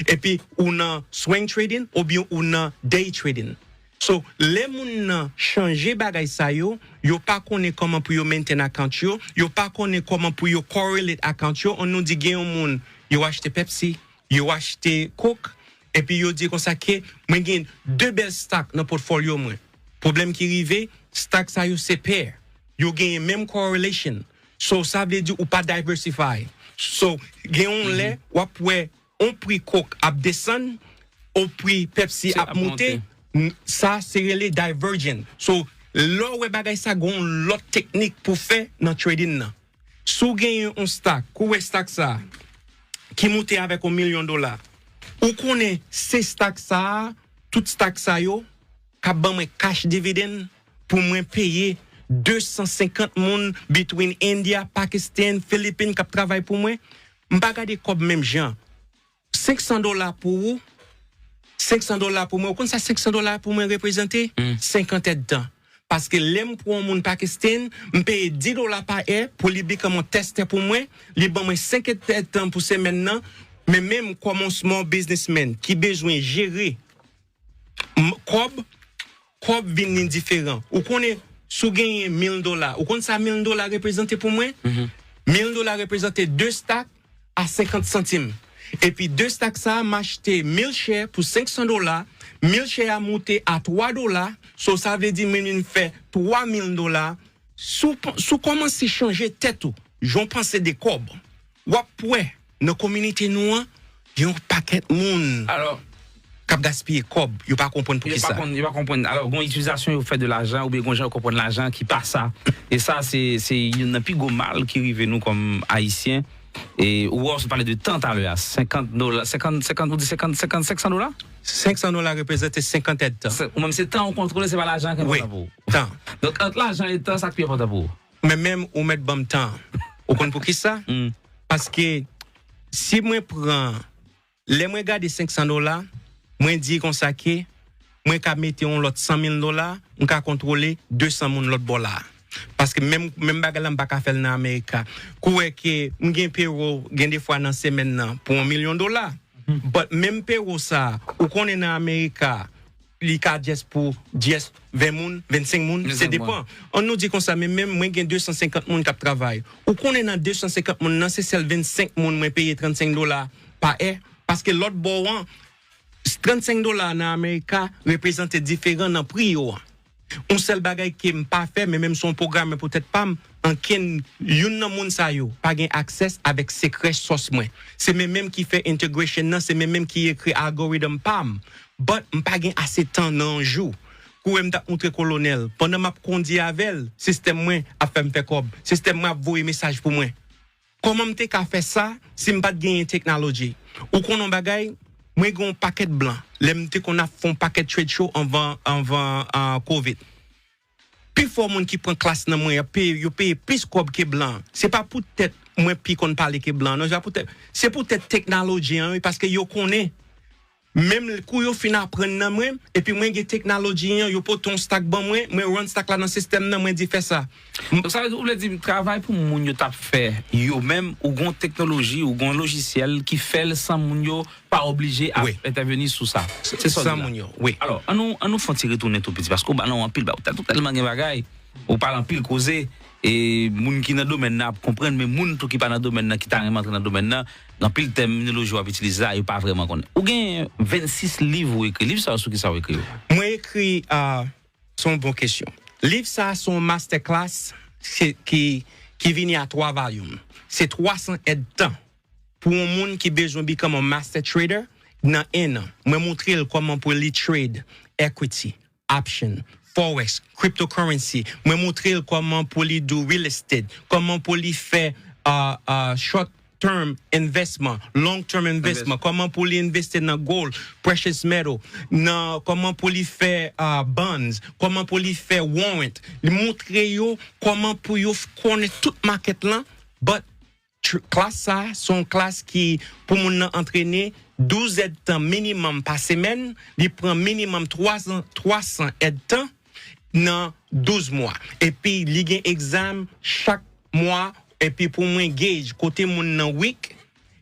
Epi, ou nan swing trading oubyen ou nan day trading. So, lè moun nan chanje bagay sa yo, yo pa konnen kòman pou yo maintain account yo, yo pa konnen kòman pou yo correlate account yo. Ann nou di gen yon moun, yo achte Pepsi, yo achte Coke, epi yo di konsa ke mwen gen de bèl stock nan pòtfolyo mwen. Pwoblèm ki rive, stock sa yo se pair. Yo genyen menm correlation. So, sa vle di ou pa diversify. So, gen yon lè, w ap wè yon pri Coke ap desann, yon pri Pepsi ap monte. N- Sa se rele divergent. So, lè w wè bagay sa, gen yon lòt teknik pou fè nan trading nan. Si w genyen yon stock, kou w wè stock sa, ki moute avèk yon milyon dola, ou konnen se stock sa, tout stock sa yo, k ap ban mwen cash dividend pou mwen peye de san senkant moun between India, Pakistan, Filipin k ap travay pou mwen. M pa gade kòb menm jan. Senk san dola pou ou, senk san dola pou mwen. Ou konn sa senk san dola pou mwen reprezante? Senkant èdtan. Paske lè m pran yon moun Pakistan, m peye dis dola pa è pou li become yon tester pou mwen, li ban mwen senk èdtan pou semèn nan, men menm kòm yon small businessman ki bezwen jere m- kòb, kòb vin li diferan. Ou konnen, si w genyen mil dola, ou konn sa mil dola reprezante pou mwen? Mil dola reprezante de stock a senkant santim. Epi de stock sa a, m achte mil share pou senk san dola, mil share a moute a twa dola, so sa vle di mwen vin fè twa mil dola. Si w pa- si w kòmanse chanje tèt ou, jan w panse de kòb, w ap wè nan kominote nou an, gen yon pakèt moun k ap gaspiye kòb, yo pa konprann poukisa. Yo pa konn, yo pa konprann. Alò, gen itilizasyon yo fè de lajan, oubyen gen jan yo konprann lajan ki pa sa. E sa, se, se youn nan pi gwo mal ki rive nou kòm Ayisyen. E ou wè, ou pale de tan talè a, senkant dola, senkant, senkant, ou di senkant, senkant, senk san dola? Senk san dola reprezante senkant èdtan. Se- Ou menm se tan ou kontwole, se pa lajan ki enpòtan pou ou. Tan. Donk, ant lajan e tan, sa k pi enpòtan pou ou? Men menm ou mèt ban m tan. Ou konn poukisa? Paske si mwen pran, lè mwen gade senk san dola, mwen di konsa ke mwen ka mete yon lòt san mil dola, m ka kontwole de san moun lòt bò la. Paske menm, menm bagay la, m pa ka fè l nan Amerika. Kou wè ke m gen payroll, gen de fwa nan semèn nan, pou yon milyon dola. But menm payroll sa, ou konnen nan Amerika, li ka just pou just ven moun, vennsenk moun, se depan. Ann nou di konsa, men menm mwen gen de san senkant moun k ap travay. Ou konnen nan de san senkant moun nan, se sèl vennsenk moun mwen peye trannsenk dola pa è, paske lòt bò an, trannsenk dola nan Amerika reprezante diferan nan pri yo an. Yon sèl bagay ke m pa fè, men menm se yon pwogram poutèt pa m, ankenn youn nan moun sa yo pa gen access avèk sekrè source mwen. Se mwen menm ki fè integration nan, se mwen menm ki ekri algorithm pa m. But m pa gen ase tan nan yon jou. Kou wè m t ap moutre kolonèl, pandan m ap kondi avè l, sistèm mwen ap fè m fè kòb. Sistèm mwen ap voye mesaj pou mwen. Kòman m te ka fè sa si m pa t genyen teknoloji? Ou konn yon bagay, mwen gen yon pakèt blan. Lè m te konn ap fè yon pakèt trade show anvan, anvan ah, covid. Pifò moun ki pran klas nan mwen, y ap peye, yo peye plis kòb ke blan. Se pa poutèt mwen pi konn pale ke blan, non, se pa poutèt, se poutèt teknoloji an, wi, paske yo konnen, menm kou yo fin aprann nan mwen, epi mwen gen teknoloji an, yo pote yon stock ban mwen, mwen run stock la nan sistèm nan, mwen di fè sa. Donk, sa vle di, ou vle di, travay pou moun yo t ap fè, yo menm, ou gon teknoloji, ou gon lojisyèl ki fè l san moun yo pa oblije ap entèveni sou sa. Se sa w di la. San moun yo, wi. Alò, ann nou, ann nou fè yon ti retounen tou piti, paske ou ba nou anpil, ba, ou tèl- ou tèlman gen bagay. Ou pale anpil koze, e moun ki nan domèn nan ap konprann, men moun tou ki pa nan domèn nan, ki ta renmen antre nan domèn nan, gen anpil tèminoloji w ap itilize la, yo pa vrèman konnen. Ou gen vennsis liv ou ekri. Liv sa yo, sou ki sa ou ekri yo? Mwen ekri, ah, se yon bon kesyon. Liv sa a se yon masterclass ki, ki, ki vini a twa volume. Se twa san èdtan pou yon moun ki bezwen become a master trader nan en an. Mwen montre l kòman pou li trade equity, option, forex, cryptocurrency. Mwen montre l kòman pou li do real estate, kòman pou li fè uh, uh, short term investment, long term investment, kòman pou li envesti nan gold, precious metal, nan kòman pou li fè uh, bonds, kòman pou li fè warrant. Li montre yo kòman pou yo konnen tout market lan, but klas sa, se yon klas ki pou moun nan antrene douz èdtan minimum pa semèn, li pran minimum twa san èdtan nan douz mwa. Epi li gen egzam chak mwa, epi pou mwen gauge kote moun nan weak,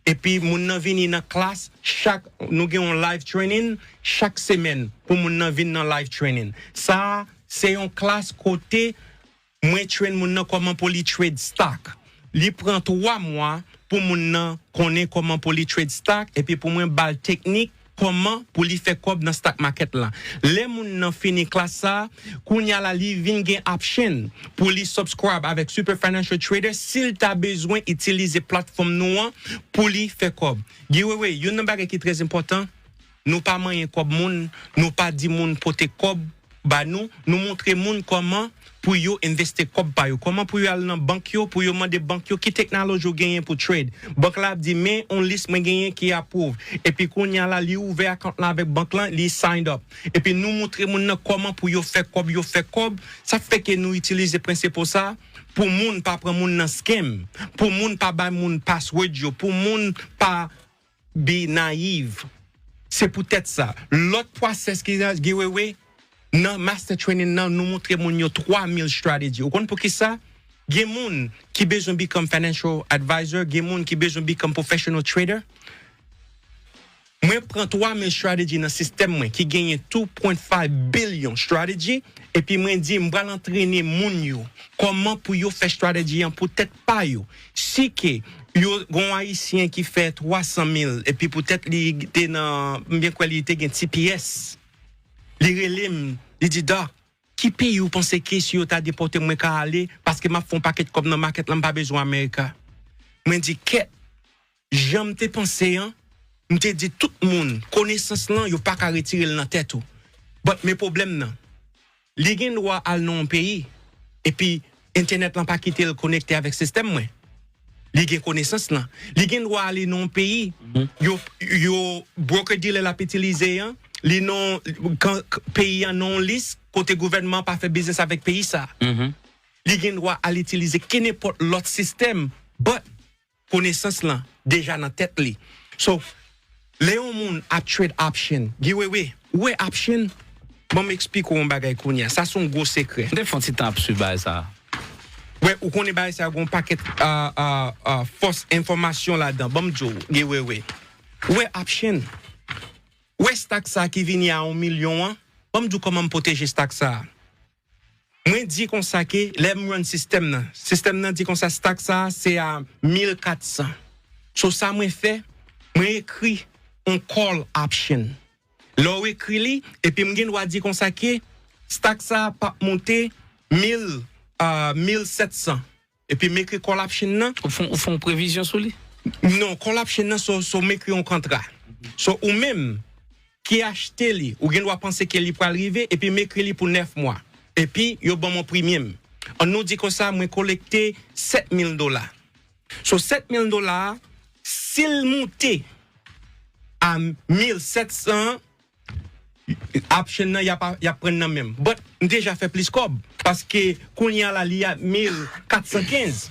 epi moun nan vini nan klas, chak nou gen yon live training chak semèn pou moun nan vin nan live training. Sa se yon klas kote mwen train moun nan kòman pou li trade stock. Li pran twa mwa pou moun nan konnen kòman pou li trade stock, epi pou mwen ba l teknik kòman pou li fè kòb nan stock market lan. Lè moun nan fini klas sa, kounye a la li vin gen option pou li subscribe avèk Super Financial Trader si l ta bezwen itilize platfòm nou an pou li fè kòb. Giwewe, youn nan bagay ki trè enpòtan, nou pa manyen kòb moun, nou pa di moun pote kòb ba nou, nou montre moun kòman pou yo envesti kòb pa yo, kòman pou yo al nan bank yo, pou yo mande bank yo ki teknoloji ou genyen pou trade. Bank la ap di, men yon lis mwen genyen ki apwouv. Epi kounye a la, li ouvè akant la avèk bank lan, li signed up. Epi nou montre moun nan kòman pou yo fè kòb, yo fè kòb. Sa fè ke nou itilize prensip sa pou moun pa pran moun nan scam, pou moun pa bay moun password yo, pou moun pa be naive. Se poutèt sa. Lòt process ki nan Giwewe, nan master training nan, nou montre moun yo twa mil strategy. Ou konn poukisa? Gen moun ki bezwen become financial advisor, gen moun ki bezwen become professional trader. Mwen pran twa mil strategy nan sistèm mwen ki genyen two point five billion strategy, epi mwen di m pral antrene moun yo kòman pou yo fè strategy an pou tèt pa yo. Si ke yo gon Ayisyen ki fè twa san mil, epi poutèt li te nan, m byen kwè li te gen T P S, li rele m, li di, Doc, ki peyi ou panse ke si yo ta depòte m, mwen ka ale, paske m ap fè yon pakèt kòb nan market lan, m pa bezwen America. Mwen di, kèt, jan m te panse an, m te di tout moun, konesans lan, yo pa ka retire l nan tèt ou. But, men pwoblèm nan, li gen dwa al nan yon peyi, epi entènèt lan pa kite l konekte avèk sistèm mwen. Li gen konesans lan. Li gen dwa ale nan yon peyi, yo, yo broker dealer l ap itilize an, li nan kan, k- peyi an nan yon lis, kote gouvènman an pa fè biznis avèk peyi sa. Li gen dwa al itilize kenenpòt lòt sistèm, but konesans lan deja nan tèt li. So, lè yon moun ap trade option, Giwewe, ou wè option, ban m eksplike w yon bagay kounye a. Sa se yon gwo sekrè. M te fè yon ti tan ap swiv bagay sa. Wè, ou konnen bagay sa gen yon pakèt uh, uh, uh, fòs enfòmasyon ladan. Ban m di w, Giwewe. Ou wè option. Ou wè stock sa ki vini a yon milyon an. Ban m di w kòman m pwoteje stock sa. Mwen di konsa ke lè m run sistèm nan, sistèm nan di konsa stock sa se a mil kat san. So sa mwen fè, mwen ekri yon call option. Lè w ekri li, epi m gen dwa di konsa ke stock sa p ap monte mil, uh, mil sèt san. Epi m ekri call option nan. Ou fè, ou fè yon previzyon sou li? Non, call option nan, so, so m ekri yon kontra. So ou menm ki achte li, ou gen dwa panse ke li pral rive, epi m ekri li pou nèf mwa. Epi yo ban m yon premium. An nou di konsa, mwen kolekte sèt mil dola. So sèt mil dola, si l monte a mil sèt san, option nan y ap, y ap pran nan men m. But m deja fè plis kòb. Paske kounye a la li a mil kat san kenz.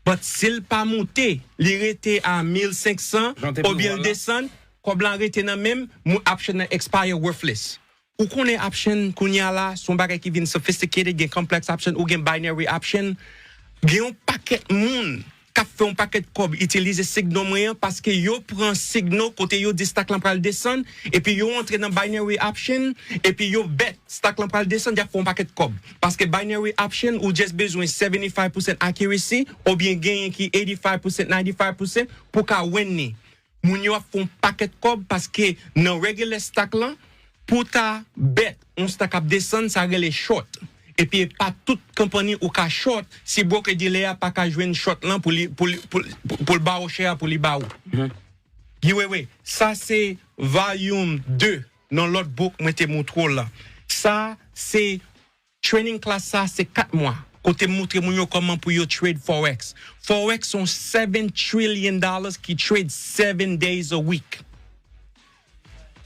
But si l pa monte, li rete a mil senk san, oubyen l desann, kòb la rete nan men m, option nan expire worthless. Ou konnen option kounye a la, se yon bagay ki vin sophisticated, gen complex option, ou gen binary option. Gen yon pakèt moun k ap fè yon pakèt kòb itilize signal mwen an, paske yo pran signal kote yo di stock lan pral desann, epi yo antre nan binary option, epi yo bet stock lan pral desann, y ap fè yon pakèt kòb. Paske binary option, ou just bezwen seventy-five percent accuracy, oubyen genyen ki eighty-five percent, ninety-five percent, pou ka win ni. Moun yo ap fè yon pakèt kòb paske nan regular stock lan, pou ta bet yon stock ap desann, sa rele short. Epi e pa tout konpanyi ou ka short si broker dealer a pa ka jwenn short lan pou li, pou li, pou, pou, pou l ba ou share pou li ba ou. Giveaway, sa se volume de nan lòt book mwen te montre w la. Sa se training class sa se kat mwa. Kote m montre moun yo kòman pou yo trade forex. Forex se yon seven trillion dollars ki trade seven days a week.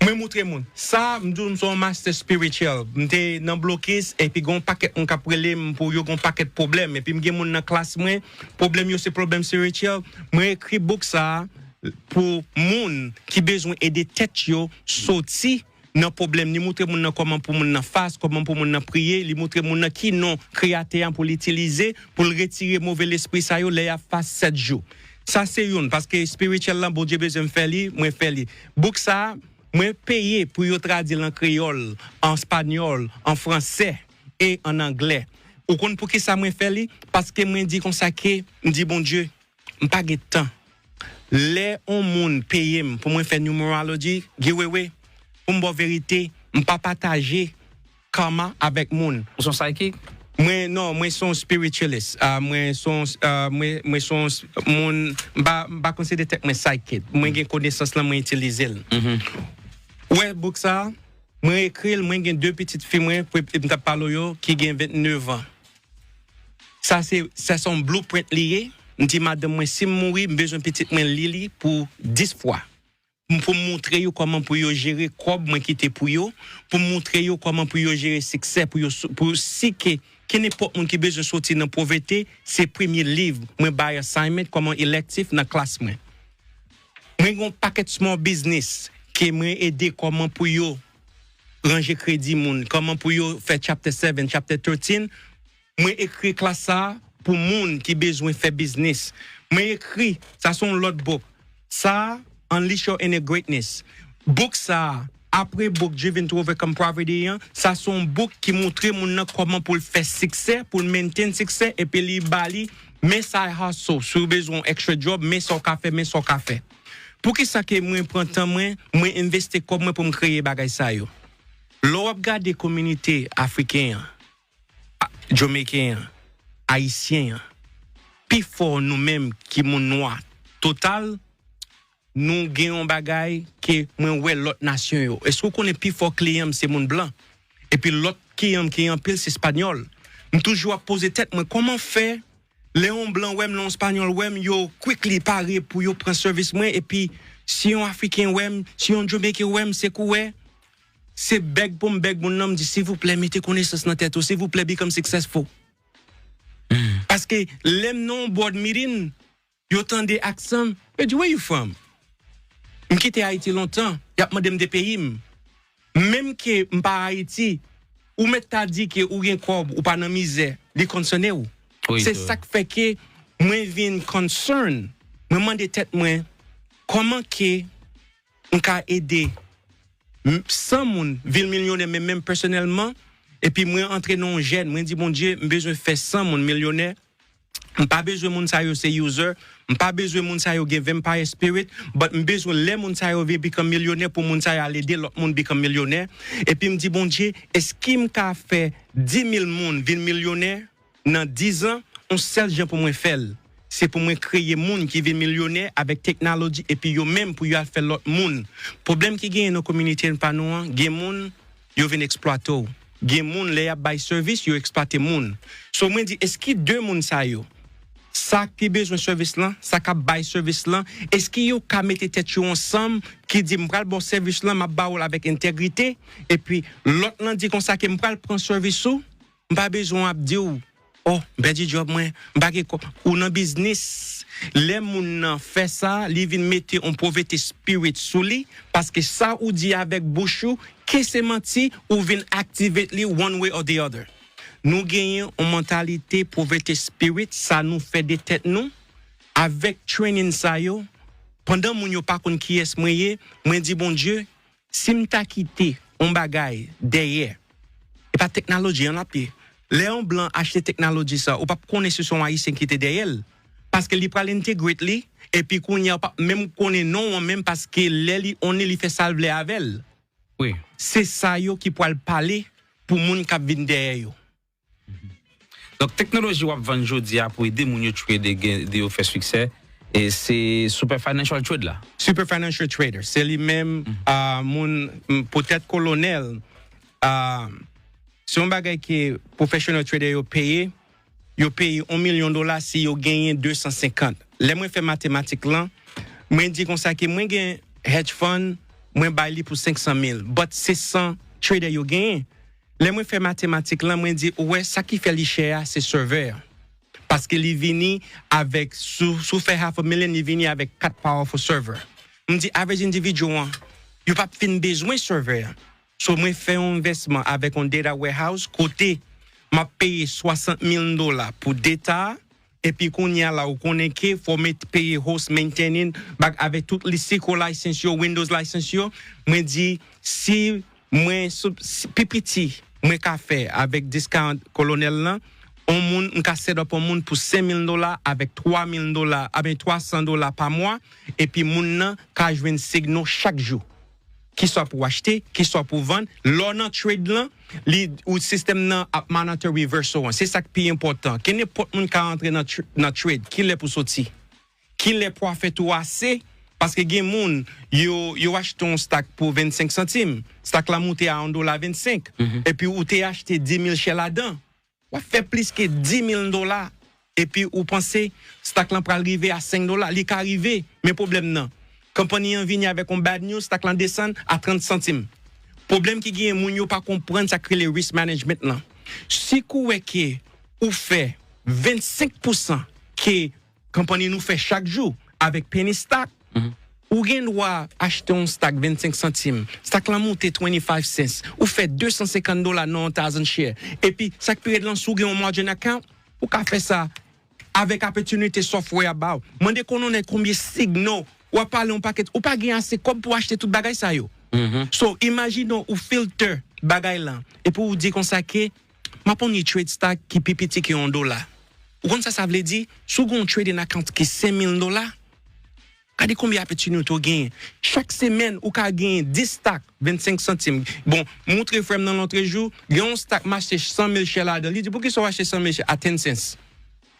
Mwen montre moun. Sa, m di w m se yon master spiritual. M te nan blokis, epi gen yon pakèt moun k ap rele m pou yo gen yon pakèt pwoblèm. Epi m gen moun nan klas mwen, pwoblèm yo se pwoblèm spiritual. Mwen ekri book sa pou moun ki bezwen ede tèt yo soti nan pwoblèm. Li montre moun nan kòman pou moun nan fast, kòman pou moun nan priye. Li montre moun nan ki non Kreyatè a pou l itilize, pou l retire move lespri sa yo lè y ap fast sèt jou. Sa se youn, paske spiritual lan, Bondye bezwen m fè li, mwen fè li. Book sa, mwen peye pou yo tradui l an kreyòl, an espanyòl, an fransè e an anglè. Ou konn poukisa mwen fè li? Paske mwen di konsa ke, m di, Bondye, m pa gen tan. Lè yon moun peye m pou mwen fè numerology, giveaway, pou m ba w verite, m pa pataje karma avèk moun. Ou se yon psychic? Mwen, non, mwen se yon spiritualist. Ah, mwen se yon, ah, mwen, mwen se yon s- moun, m pa, m pa konsidere tèt mwen psychic. Mwen gen konesans lan, mwen itilize l. Ou wè book sa, mwen ekri l, mwen gen de pitit fi mwen, pou m t ap pale w yo, ki gen vennnev an. Sa se, sa se yon blueprint li ye. M di madanm mwen, si m mouri, m bezwen pitit mwen li li pou dis fwa. M- Pou m montre yo kòman pou yo jere kòb mwen kite pou yo, pou m montre yo kòman pou yo jere siksè, pou yo sou- pou si ke, ke nenpòt moun ki bezwen soti nan povrete, se premye liv mwen bay assignment kòman elective nan klas mwen. Mwen gen yon pakèt small business ke mwen ede kòman pou yo ranje kredi moun, kòman pou yo fè chapter seven, chapter thirteen. Mwen ekri klas sa pou moun ki bezwen fè biznis. Mwen ekri, sa se yon lòt book. Sa, Unleash Your Inner Greatness. Book sa, apre book Driven to Overcome Poverty an, sa se yon book ki montre moun nan kòman pou l fè siksè, pou l maintain siksè, epi li ba li, men side hustle, si w bezwen yon extra job, men sa w ka fè, men sa w ka fè. Poukisa ke mwen pran tan mwen, mwen envesti kòb mwen pou m kreye bagay sa yo? Lè w ap gade kominote afriken an, a- Jamaican an, Ayisyen an, pifò nou menm ki moun nwa total, nou gen yon bagay ke mwen wè lòt nasyon yo. Èske w konnen pifò kliyan m se moun blan? Epi lòt kliyan m ki anpil se espanyòl. M toujou ap poze tèt mwen, kòman fè lè yon blan wè m, lè yon espanyòl wè m, yo quickly pare pou yo pran sèvis mwen, epi si yon afriken wè m, si yon jamaican wè m, se kou wè, se bèg pou m bèg moun nan, m di, silvouplè, mete konesans nan tèt ou, silvouplè, become successful. Paske lè m nan yon board meeting, yo tande aksan m, yo di, "Where you from?" M kite Ayiti lontan, y ap mande m de peyi m. Menm ke m pa Ayiti, ou mèt ta di ke ou gen kòb, ou pa nan mizè, li konsène w. Se sa k fè ke mwen vin concern. Mwen mande tèt mwen, kòman ke m ka ede m- san moun vin milyonè, men menm pèsonèlman, epi mwen antre nan yon jèn, mwen di, Bondye, m bezwen fè san moun milyonè. M pa bezwen moun sa yo se user, m pa bezwen moun sa yo gen vampire spirit, but m bezwen lè moun sa yo vin become milyonè pou moun sa yo al ede lòt moun become milyonè. Epi m di, Bondye, èske m ka fè dis mil moun vin milyonè nan dis an? Yon sèl jan pou mwen fè l, se pou mwen kreye moun ki vin milyonè avèk teknoloji epi yo menm pou yo al fè lòt moun. Pwoblèm ki genyen nan kominote pa nou an, gen moun, yo vin eksplwate w. Gen moun, lè y ap bay sèvis, yo eksplwate moun. So, mwen di, èske de moun sa yo, sa ki bezwen sèvis lan, sa k ap bay sèvis lan, èske yo ka mete tèt yo ansanm, ki di, "M pral ba w sèvis lan, m ap ba w l avèk entegrite," epi lòt lan di konsa ke, "M pral pran sèvis ou, m pa bezwen w ap di w, 'Oh, m pèdi djòb mwen, m pa gen kòb.'" Ou nan biznis. Lè moun nan fè sa, li vin mete yon povrete spirit sou li, paske sa ou di avèk bouch ou, ke se manti, ou vin activate li one way or the other. Nou genyen yon mantalite povrete spirit, sa nou fè de tèt nou, Avèk training sa yo, pandan moun yo pa konn kiyès mwen ye, mwen di Bondye, si m ta kite yon bagay dèyè, e pa teknoloji an l ap ye. Lè yon blan achte teknoloji sa, ou p ap konnen si se yon Ayisyen ki te dèyè l. Paske li pral integrate li, epi kounye a, ou p ap menm konnen non an menm, paske lè li on li, li fè sa l vle avè l. Wi. Se sa yo ki pral pale pou moun k ap vin dèyè yo. Donk, teknoloji w ap vann jodi a pou ede moun yo trade e gen, ede yo fè siksè, e se Super Financial Trade la. Super Financial Trader, se li menm, ah, moun, m, poutèt kolonèl, ah, se yon bagay ke professional trader yo peye, yo peye yon milyon dola si yo genyen de san senkant. Lè mwen fè matematik lan, mwen di konsa ke mwen gen hedge fund, mwen bay li pou senk san mil, but se san trader yo genyen. Lè mwen fè matematik lan, mwen di, ou wè, sa ki fè li chè a, se server. Paske li vini avèk, sou, sou fè half a million, li vini avèk kat powerful server. M di, average individual an, yo p ap fin bezwen server. So, mwen fè yon envèsman avèk yon data warehouse, kote m ap peye swasant mil dola pou data a, epi kounye a la, ou konnen ke fò mwen peye host, maintaining, bak avèk tout li Cisco license yo, Windows license yo, mwen di, si mwen, sou, si, pi piti, mwen ka fè avèk discount kolonèl lan, on moun, m ka set up on moun pou senk mil dola avèk twa mil dola, aben twa san dola pa mwa, epi moun nan ka jwenn signal chak jou. Kiswa pou achte, kiswa pou vann. Lè w nan trade lan, li, ou sistèm nan ap monitor reversal an. Se sa k pi enpòtan. Ke nenpòt moun ka antre nan, tr- nan trade, kilè pou soti. Kilè pwofit ou ase, paske gen moun, yo, yo achte yon stock pou vennsenk santim. Stock la moute a yon dola vennsenk. Epi ou te achte dis mil share ladan. W ap fè plis ke dis mil dola. Epi ou panse stock lan pral rive a senk dola. Li ka rive, men pwoblèm nan. Konpayi an vini avèk yon bad news, stock lan desann a trant santim. Pwoblèm ki genyen, moun yo pa konprann sa k rele risk management lan. Si kou wè ke ou fè vennsenk pousan ke konpayi nou fè chak jou avèk penny stock, ou gen dwa achte yon stock vennsenk santim. Stock lan moute twenty-five cents. Ou fè de san senkant dola nan yon thousand share. Epi, sa k pi rèd lan, si w gen yon margin account, ou ka fè sa avèk opportunity software a ba w. Mande kolonèl konbyen signal. W ap pale yon pakèt. Ou pa gen ase kòb pou achte tout bagay sa yo. So, imajine w filter bagay lan. Epi ou di konsa ke, m ap only trade stock ki pi piti ke yon dola. Ou konn sa sa vle di? Si w gen yon trading account ki senk mil dola, gade konbyen opportunity w genyen. Chak semèn, ou ka genyen dis stock, vennsenk santim. Bon, m moutre frè m nan lontrejou, gen yon stock m achte san mil share ladan. Li di, poukisa w achte san mil share a ten cents?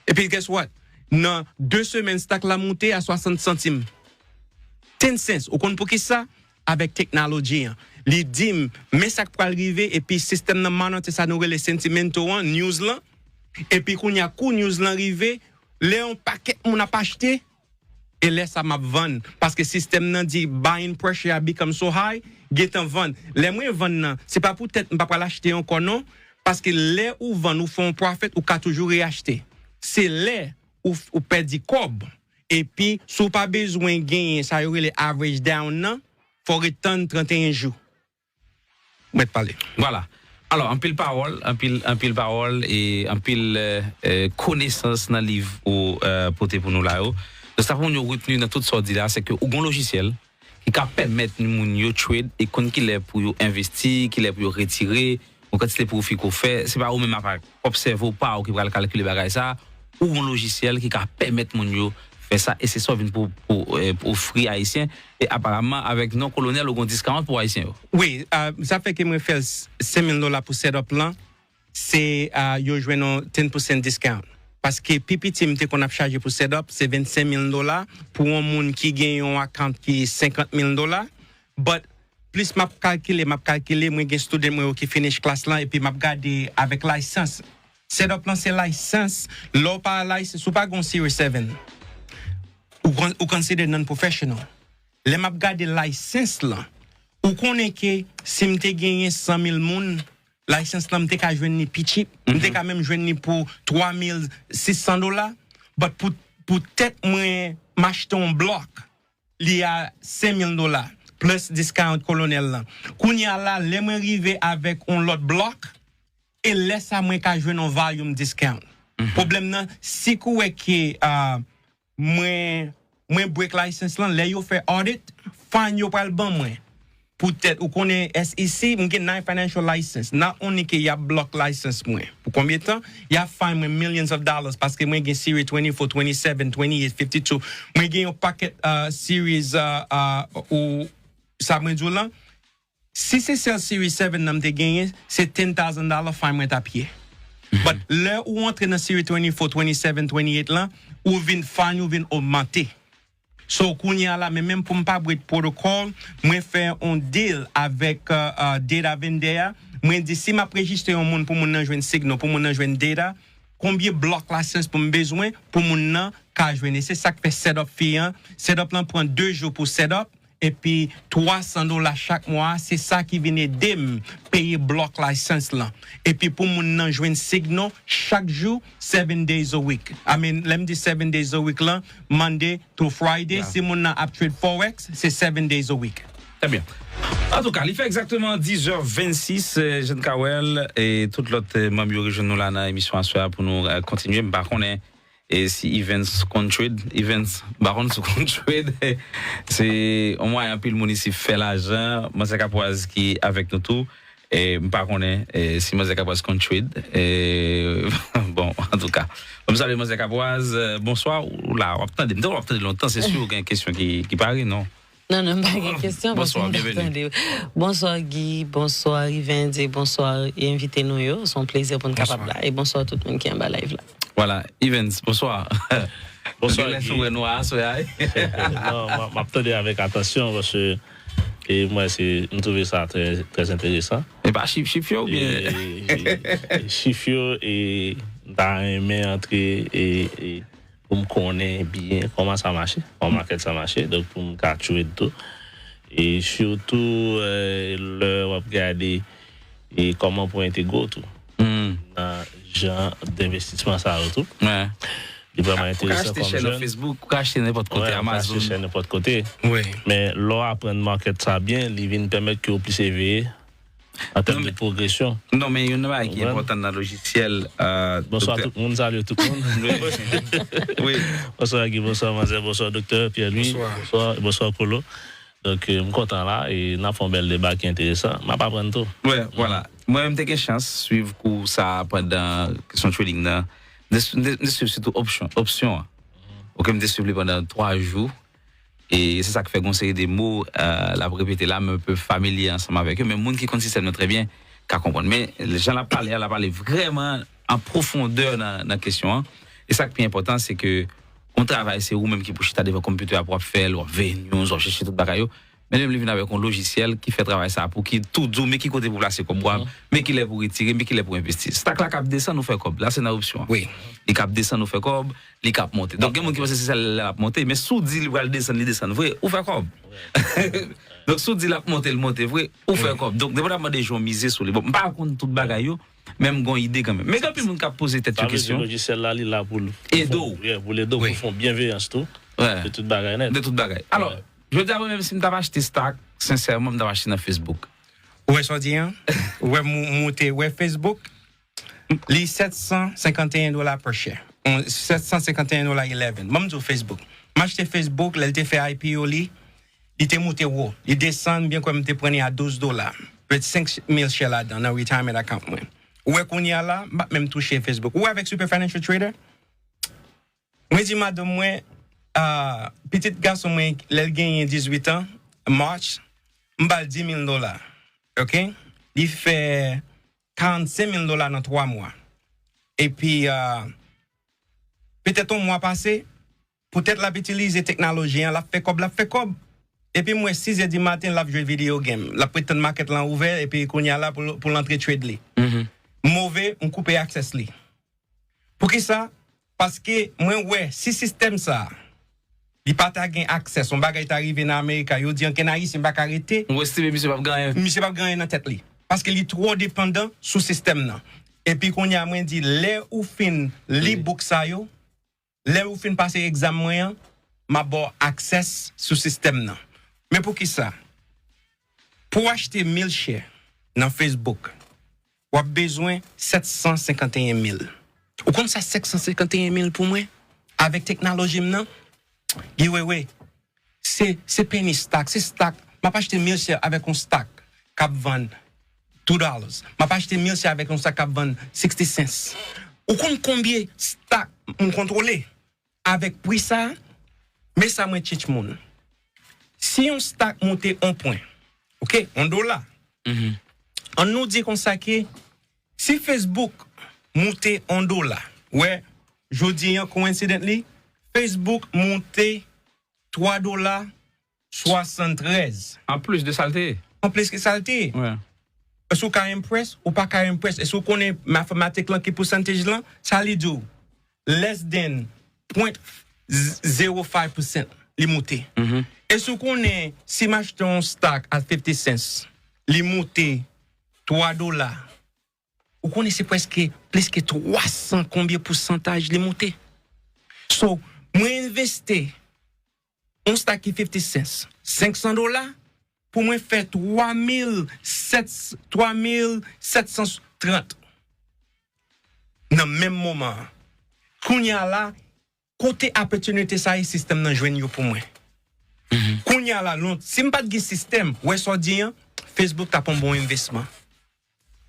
Epi, guess what? Nan de semèn, stock la moute a swasant santim. Ten cents. Ou konn poukisa? Avèk teknoloji an. Li di m, men sa k pral rive, epi sistèm nan monitor sa nou rele sentimental an, news lan. Epi kounye a, kou news lan rive, lè yon pakèt moun ap achte, e lè sa m ap vann. Paske sistèm nan di buying pressure a become so high, gentan vann. Lè mwen vann nan, se pa poutèt m pa pral achte ankò non, paske lè ou vann, ou fè yon profit, ou ka toujou reachte. Se lè ou, ou pèdi kòb, epi si w pa bezwen genyen sa yo rele average down nan, fò w ret tann trannteyen jou. Mèt pale. Vwala. Alò, anpil pawòl, anpil, anpil pawòl e anpil, eh, eh, konesans nan liv ou, eh, pote pou nou la yo. Donk, sa pou moun yo retni nan tout sa w di la, se ke ou gon lojisyèl ki ka pèmèt moun yo trade e konn kilè pou yo envesti, kilè pou yo retire, yon kantite pwofi ke w fè. Se pa ou menm ap obsève w pa ou ki pral kalkile bagay sa. Ou gon lojisyèl ki ka pèmèt moun yo fè sa, e se sa w vin pou, pou, eh, pou ofri Ayisyen. E aparaman, avèk non Kolonèl, ou gon discount pou Ayisyen yo. Wi, ah, sa fè ke mwen fè l senk mil dola pou set up lan. Se, ah, yo jwenn yon ten percent discount. Paske pi piti m te konn ap chaje pou set up, se vennsenk mil dola pou yon moun ki gen yon account ki senkant mil dola. But plis m ap kalkile, m ap kalkile, mwen gen student mwen yo ki finish klas lan, epi m ap gade avèk license. Set up lan se license, lè w pa license, ou pa gen yon Series seven, ou, con- ou consider non-professional. Lè m ap gade license lan, ou konnen ke si m te genyen san mil moun, license lan m te ka jwenn li pi cheap. M te ka menm jwenn li pou twa mil sis san dola. But pou, pou tèt mwen, m achte yon block, li a senk mil dola, plus discount Kolonèl lan. Kounye a la, lè mwen rive avèk yon lòt block, e lè sa mwen ka jwenn yon volume discount. Pwoblèm nan, si kou wè ke, ah, mwen mwen break license lan, lè yo fè audit, fine yo pral ban mwen. Poutèt ou konnen S E C, m gen nine financial license. Not only ke y ap block license mwen. Pou konbyen tan? Y ap fine mwen millions of dollars paske mwen gen Series twenty-four, twenty-seven, twenty-eight, fifty-two. Mwen gen yon paket uh, series uh, uh, ou sa mwen di w lan. Si se sèl Series seven nan m te genyen, se ten thousand dollar fine mwen t ap ye. But lè ou antre nan Series twenty-four, twenty-seven, twenty-eight lan, ou vin fine ou vin ogmante. So kounye a la, men menm pou m pa break protocol, mwen fè yon deal avèk uh, uh, data vendor a. Mwen di si m ap rejistre yon moun pou moun nan jwenn signal, pou moun nan jwenn data, konbyen block license pou m bezwen pou moun nan ka jwenn. E se sa k fè setup fee an. Setup lan pran de jou pou setup. Epi twa san dola chak mwa, se sa ki vin ede m peye block license lan. Epi pou moun nan jwenn signal chak jou, seven days a week. I mean, lè m di seven days a week lan, Monday to Friday, si moun nan ap trade forex, se seven days a week. Très bien. Antouka, li fè egzakteman dis è vennsis, Jean Kawel e tout lòt manm yo rejwenn nou la nan emisyon aswè a pou nou kontinye. M pa konnen e si Evans konn trade, Evans, m pa konn si w konn trade. Se yon mwayen anpil moun isi fè lajan. Manzè Kapwaz ki avèk nou tou. E m pa konnen e, si Manzè Kapwaz konn trade. E, bon, antouka. Bon, m salye Manzè Kapwaz. Bonswa. Ou la, w ap tande m. M te wè w ap tande lontan, se si w gen kesyon ki, ki pare, non? Non, non, m pa gen kesyon paske m t ap tande. Bonswa, Guy, bonswa, Evans, e bonswa, envite nou yo. Se yon plezi pou n kapab la. E bonswa tout moun ki anba live la. Voilà, Evans, bonswa. Bonswa, Guy. Sou wè nou aswè a. Non, m ap tande avèk atansyon paske e mwen se m twouve sa trè trè enteresan. E pa chif chif yo oubyen? Chif yo e m ta renmen antre e, e pou m konnen byen kòman sa mache, kòman makèt sa mache, donk pou m ka trade tou. E sitou lè w ap gade e kòman pou entegre w tou nan jan denvestisman sa yo tou. Li vrèman enteresan kòm jèn. Ou ka achte chè nan Facebook, ou ka achte nenpòt kote, Amazon. Ou ka achte chè nenpòt kote. Men lè w aprann makèt sa byen, li vin pèmèt ke w plis eveye an tèm de pwogresyon. Non, men youn nan bagay ki enpòtan nan lojisyèl. Bonswa tout moun, salye tout moun. Bonswa Guy, bonswa manzè, bonswa doktè Pierre Louis, bonswa, bonswa Kolo. Donk, m kontan la e n ap fè yon bèl deba ki enteresan. M ap aprann tou. Wè, vwala. Mwen menm te gen chans swiv kou sa pandan kesyon trading nan. M te swiv sitou opsyon, opsyon an. Ok, m te swiv li pandan twa jou. E se sa k fè gon seri de mo l ap repete la, mwen pe familye ansanm avèk yo. Men moun ki konn sistèm nan trè byen ka konprann. Men jan l ap pale a, l ap pale vrèman an pwofondè nan, nan kesyon an. E sa k pi enpòtan, se ke yon travay, se ou menm ki pou chita devan konpitè a pou w ap fè l, w ap veye news, w ap chèche tout bagay yo. Men li menm, li vin avèk yon lojisyèl ki fè travay sa a pou ki tou di w men ki kote pou plase kòb ou a, men ki lè pou retire, men ki lè pou envesti. Stock la k ap desann ou fè kòb. La se nan opsyon an. Li k ap desann ou fè kòb, li k ap monte. Donk gen moun ki panse se sèl lè l ap monte, men si w di li pral desann, li desann vre, ou fè kòb. Donk si w di l ap monte, l monte vre, ou fè kòb. Donk depandaman de jan w mize sou li. Bon, m pa konn tout bagay yo, men m gon ide kanmenm. Men gen anpil moun k ap poze tèt yo kesyon. Sa vle di lojisyèl la, li la pou l ede w. Pou l ede w, pou l fè yon byenveyans tou. De tout bagay nèt. De tout bagay. Alò, jodi a, mwen menm, si m t ap achte stock, sensèman, m t ap achte nan Facebook. Ou wè sa w di an? Ou wè m moute, ou wè Facebook? Li sèt san senkanteyen dola per share. Sèt san senkanteyen dola eleven. Ban m di w Facebook. M achte Facebook, lè l te fè I P O li, li te moute wo. Li desann, byen kwè m te pran li a douz dola. Pèt senk mil share ladan, nan retirement account mwen. Ou wè kounye a la, m p ap menm touche Facebook. Ou wè avèk Super Financial Trader? Mwen di madanm mwen, ah, pitit gason mwen, lè l genyen dizuit an, March, m ba l dis mil dola. Ok? Li fè karannsenk mil dola nan twa mwa. Epi, ah, petèt yon mwa pase, poutèt l ap itilize teknoloji an, l ap fè kòb, l ap fè kòb. Epi m wè sizè di maten, l ap jwe video game. L ap ret tann makèt lan ouvè, epi kounye a la pou l, pou l antre trade li. Move, m koupe access li. Poukisa? Paske mwen wè, si sistèm sa a, li pa ta gen access, yon bagay ta rive nan Amerika, yo di ankenn Ayisyen pa ka rete. Ou estime misye p ap gen anyen? Misye p ap gen anyen nan tèt li. Paske li twò depandan sou sistèm nan. Epi kounye a, mwen di, lè ou fin li book sa yo, lè ou fin pase egzam mwen an, m ap ba w access sou sistèm nan. Men poukisa? Pou w achte mil share nan Facebook, w ap bezwen sèt san senkanteyen mil. Ou konn sa sèt san senkanteyen mil pou mwen? Avèk teknoloji m nan, Giwewe, se, se penny stock, se stock. M ap achte mil share avèk yon stock k ap vann two dollars. M ap achte mil share avèk yon stock k ap vann sixty cents. Ou konn konbyen stock m kontwole avèk pri sa? Men sa mwen tchitch moun. Si yon stock monte yon pwen, ok, yon dola. An nou di konsa ke si Facebook monte yon dola, wè, jodi an, coincidentally, Facebook monte twa dola swasantrèz. An plis de sa l te ye. An plis ke sa l te ye. Wè. Èske w ka impress? Ou pa ka impress. Èske w konnen mathematik lan ki percentage lan? Sa li di w, less than point zero five percent li monte. Èske w konnen si m achte yon stock at fifty cents, li monte twa dola, ou konnen se prèske plis ke twa san konbyen pousantaj li monte. So, mwen envesti yon stock ki fifty cents, senk san dola, pou mwen fè twa mil sèt, twa mil sèt san trant nan menm moman an. Kounye a la, kote opportunity sa e sistèm nan jwenn yo pou mwen? Kounye a la, lon, si m pa t gen sistèm, wè sa w di an, Facebook t ap yon bon envesman.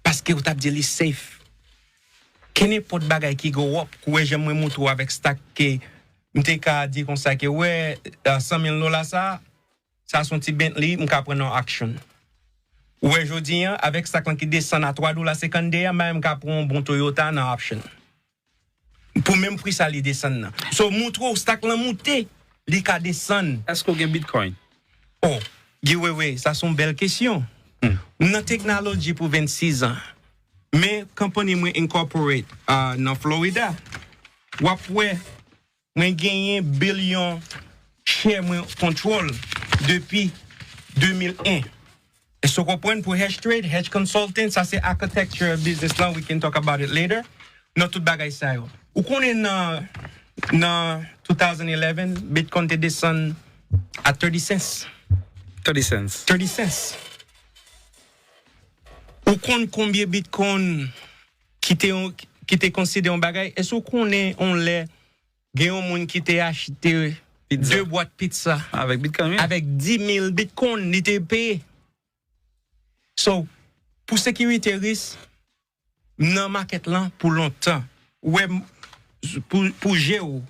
Paske ou t ap di li safe. Kenenpòt bagay ki go up, kou wè jan mwen montre w avèk stock ke m te ka di konsa ke wè, san mil dola sa, sa se yon ti Bentley, m ka pran nan auction. Ou wè jodi an, avèk stock lan ki desann a twa dola senkannde a, m ka pran yon bon Toyota nan auction. Pou menm pri sa li desann nan. So, montre w stock lan monte, li ka desann. Èske w gen Bitcoin? Oh, Giwewe, sa se yon bèl kesyon. M nan teknoloji pou vennsis an. Men, company mwen incorporate, ah, nan Florida. W ap wè, mwen genyen bilyon share mwen control depi de mil en. Èske w konprann pou hedge trade, hedge consulting, sa se architecture business lan, we can talk about it later. Nan tout bagay sa yo. Ou konnen nan, nan two thousand eleven, Bitcoin te desann a thirty cents. Thirty cents. Thirty cents. Ou konn konbyen Bitcoin ki te yon, ki te konsidere yon bagay? Èske w konnen yon lè gen yon moun ki te achte de bwat pizza avèk Bitcoin, wi, avèk dis mil Bitcoin li te peye? So, pou sekirite risk, m nan makèt lan pou lontan. Ou wè, m, pou, pou je w,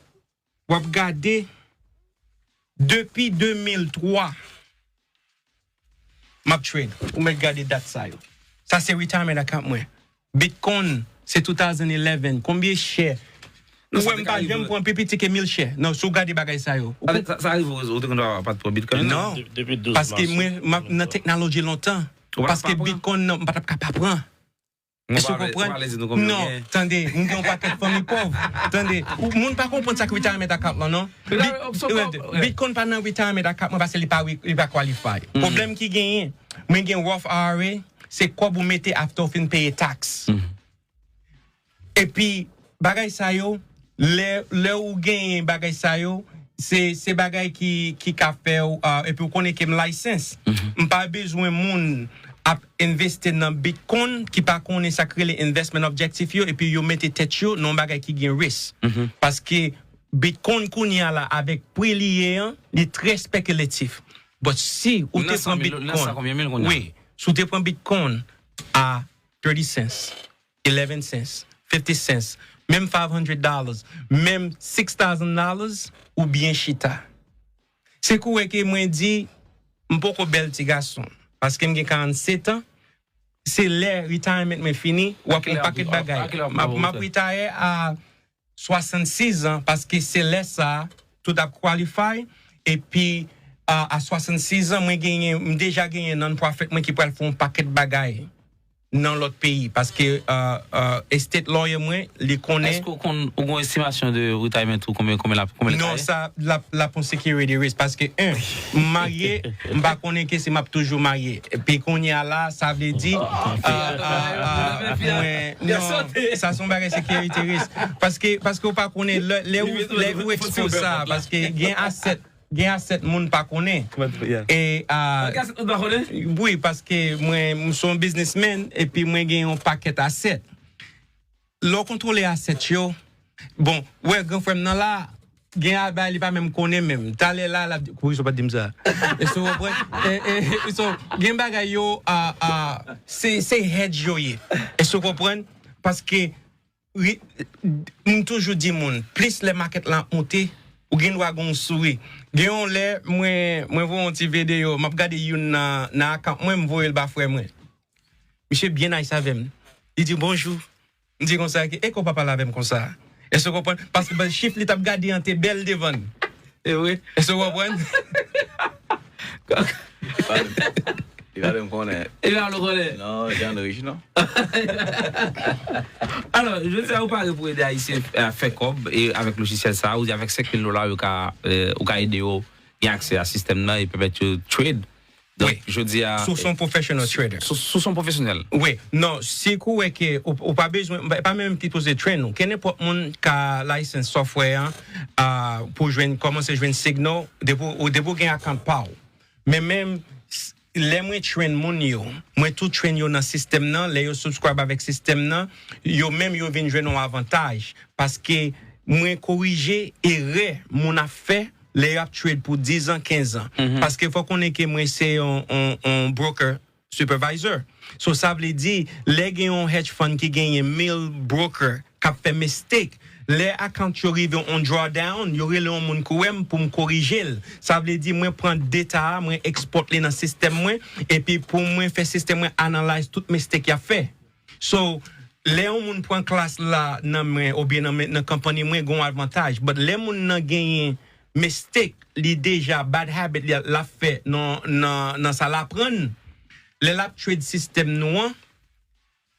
w ap gade depi de mil twa, m ap trade. Ou mèt gade dat sa yo. Sa se retirement account mwen. Bitcoin, se two thousand eleven. Konbyen share? Ou wè m pa janm pran pi piti ke mil share. Non, si w gade bagay sa yo. Ou sa, sa rive ou, ou te konn pa, pa t pran Bitcoin, non? Non. Depi douz mas. Paske mwen, m ap nan teknoloji lontan. Paske Bitcoin, non, m pa t ap ka pa pran. Èske w konprann? Non, tande, m gen yon pakèt fanmi pòv. Tande, ou, moun pa konprann sa k retirement account lan, non. Bit-, Bitcoin pa nan retirement account mwen paske li pa, li pa qualify. Pwoblèm ki genyen, mwen gen Roth I R A, se kòb ou mete after w fin peye tax. Epi, bagay sa yo, lè, lè ou genyen bagay sa yo, se, se bagay ki, ki ka fè w, ah, epi ou konnen ke m license. M pa bezwen moun ap envesti nan Bitcoin ki pa konnen sa k rele investment objective yo, epi yo mete tèt yo nan yon bagay ki gen risk. Paske Bitcoin kounye a la, avèk pri li ye an, li trè spekulatif. But si ou te pran Bitcoin, wi, si ou te pran Bitcoin a thirty cents, eleven cents, fifty cents, menm five hundred dollars, menm six thousand dollars, ou byen chita. Se kou wè ke mwen di, m poko bèl ti gason, paske m gen karannset an, se lè retirement mwen fini, w ap yon pakèt bagay. M ap, m ap retire a swasannsis an, paske se lè sa a, tout ap qualify, epi, a, a swasannsis an, mwen genyen, m deja genyen non-profit mwen ki pral fè yon pakèt bagay nan lòt peyi, paske, a, a, estate lawyer mwen, li konnen. Èske w konn, ou gon estimasyon de retirement ou, konbyen, konbyen l ap, konbyen l ap? Non, sa, l ap, l ap yon security risk, paske, en, m marye, m pa konnen ke si m ap toujou marye. Epi kounye a la, sa vle di, a, a, a, mwen, non, sa se yon bagay security risk. Paske, paske w pa konnen, lè, lè ou, lè ou expose sa, paske gen asset, gen asset moun pa konnen. E, a, wi, paske mwen, m se yon businessman, epi mwen gen yon pakèt asset. Lè w kontwole asset yo, bon, wè, gran frè m nan la, gen a bagay li pa menm konnen menm. Talè la, l ap di, poukisa w pa t di m sa? Èske w konprann? E, e, so, gen bagay yo, a, a, se, se hedge yo ye. Èske w konprann? Paske, ri- m toujou di moun, plis lè makèt la ap monte, ou gen dwa gen yon souri. Gen yon lè, mwen, mwen voye yon ti videyo, m ap gade youn nan, nan akant mwen, m voye l ba frè mwen. Misye byen nice avè m. Li di, "Bonjou." M di konsa, "E kò w pa pale avè m konsa?" Èske w konprann? Paske ban chif li t ap gade an te bèl devan l. E vre? Èske w konprann? Li pa menm konnen. Li pa menm konnen. Non, Jean Rich, non. Alò, jodi a, ou pare pou ede Ayisyen fè kòb e avèk lojisyèl sa, ou di avèk senk mil dola, ou ka, ou ka ede yo gen aksè a sistèm nan e pèmèt yo trade. Donk, jodi a. Si w se yon professional trader. Si w se yon pwofesyonèl. Wi. Non, si w wè ke ou pa bezwen, pa menm ki poze train ou. Kenenpòt moun ka license software an pou jwenn, kòmanse jwenn signal depi w gen account pa w. Men menm lè mwen train moun yo, mwen tou train yo nan sistèm nan, lè yo subscribe avèk sistèm nan, yo menm yo vin jwenn yon avantaj. Paske mwen korije erè moun ap fè lè y ap trade pou diz an, kenz an. Paske fò konnen ke mwen se yon, yon, yon broker supervisor. So sa vle di, lè gen yon hedge fund ki genyen mil broker k ap fè mistake, lè account yo rive yon drawdown, yo rele yon moun kouwè m pou m korije l. Sa vle di, mwen pran data a, mwen export li nan sistèm mwen, epi pou mwen fè sistèm mwen analyze tout mistake y ap fè. So, lè yon moun pran klas la nan mwen oubyen nan, nan company mwen, gen yon avantaj. But lè moun nan genyen mistake, li deja bad habit li l ap fè nan, nan, nan sa l aprann, lè l ap trade sistèm nou an,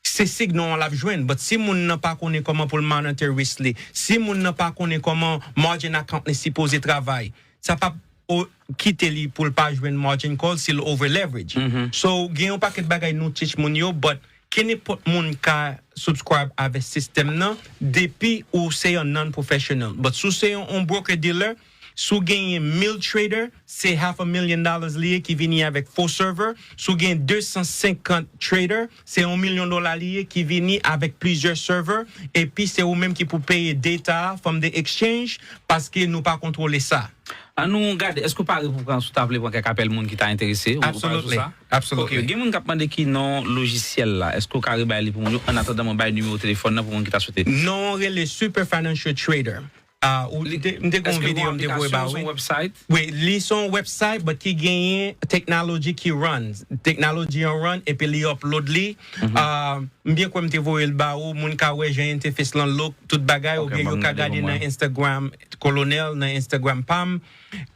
se signal an l ap jwenn. But si moun nan pa konnen kòman pou l monitor risk li, si moun nan pa konnen kòman margin account li sipoze travay, sa p ap kite li pou l pa jwenn margin call si l over leverage. So, gen yon pakèt bagay nou teach moun yo, but kenenpòt moun ka subscribe avèk sistèm nan depi ou se yon non-professional. But si w se yon, yon broker dealer, si w genyen mil trader, se half a million dollars li ye ki vini avèk fo server. Si w gen de san senkant trader, se yon milyon dola li ye ki vini avèk plizyè server. Epi se ou menm ki pou peye data from the exchange paske nou pa kontwole sa. An nou gade, èske w pare pou pran, si w ta vle pran kèk apèl moun ki ta enterese, ou pare sou sa? Absolutely. Ok, gen moun k ap mande ki non lojisyèl la. Èske w ka rebay li pou moun yo? An atandan mwen bay nimewo telefòn nan pou moun ki ta swete. Non, rele Super Financial Trader. Ah, ou te, m te gen yon videyo m te voye ba ou. Wi, li se yon website, but ki genyen technology ki run. Technology an run, epi li upload li. Ah, m byen kwè m te voye l ba ou, moun ka wè jan entèfes lan look, tout bagay, oubyen yo ka gade nan Instagram, Kolonèl, nan Instagram pa m,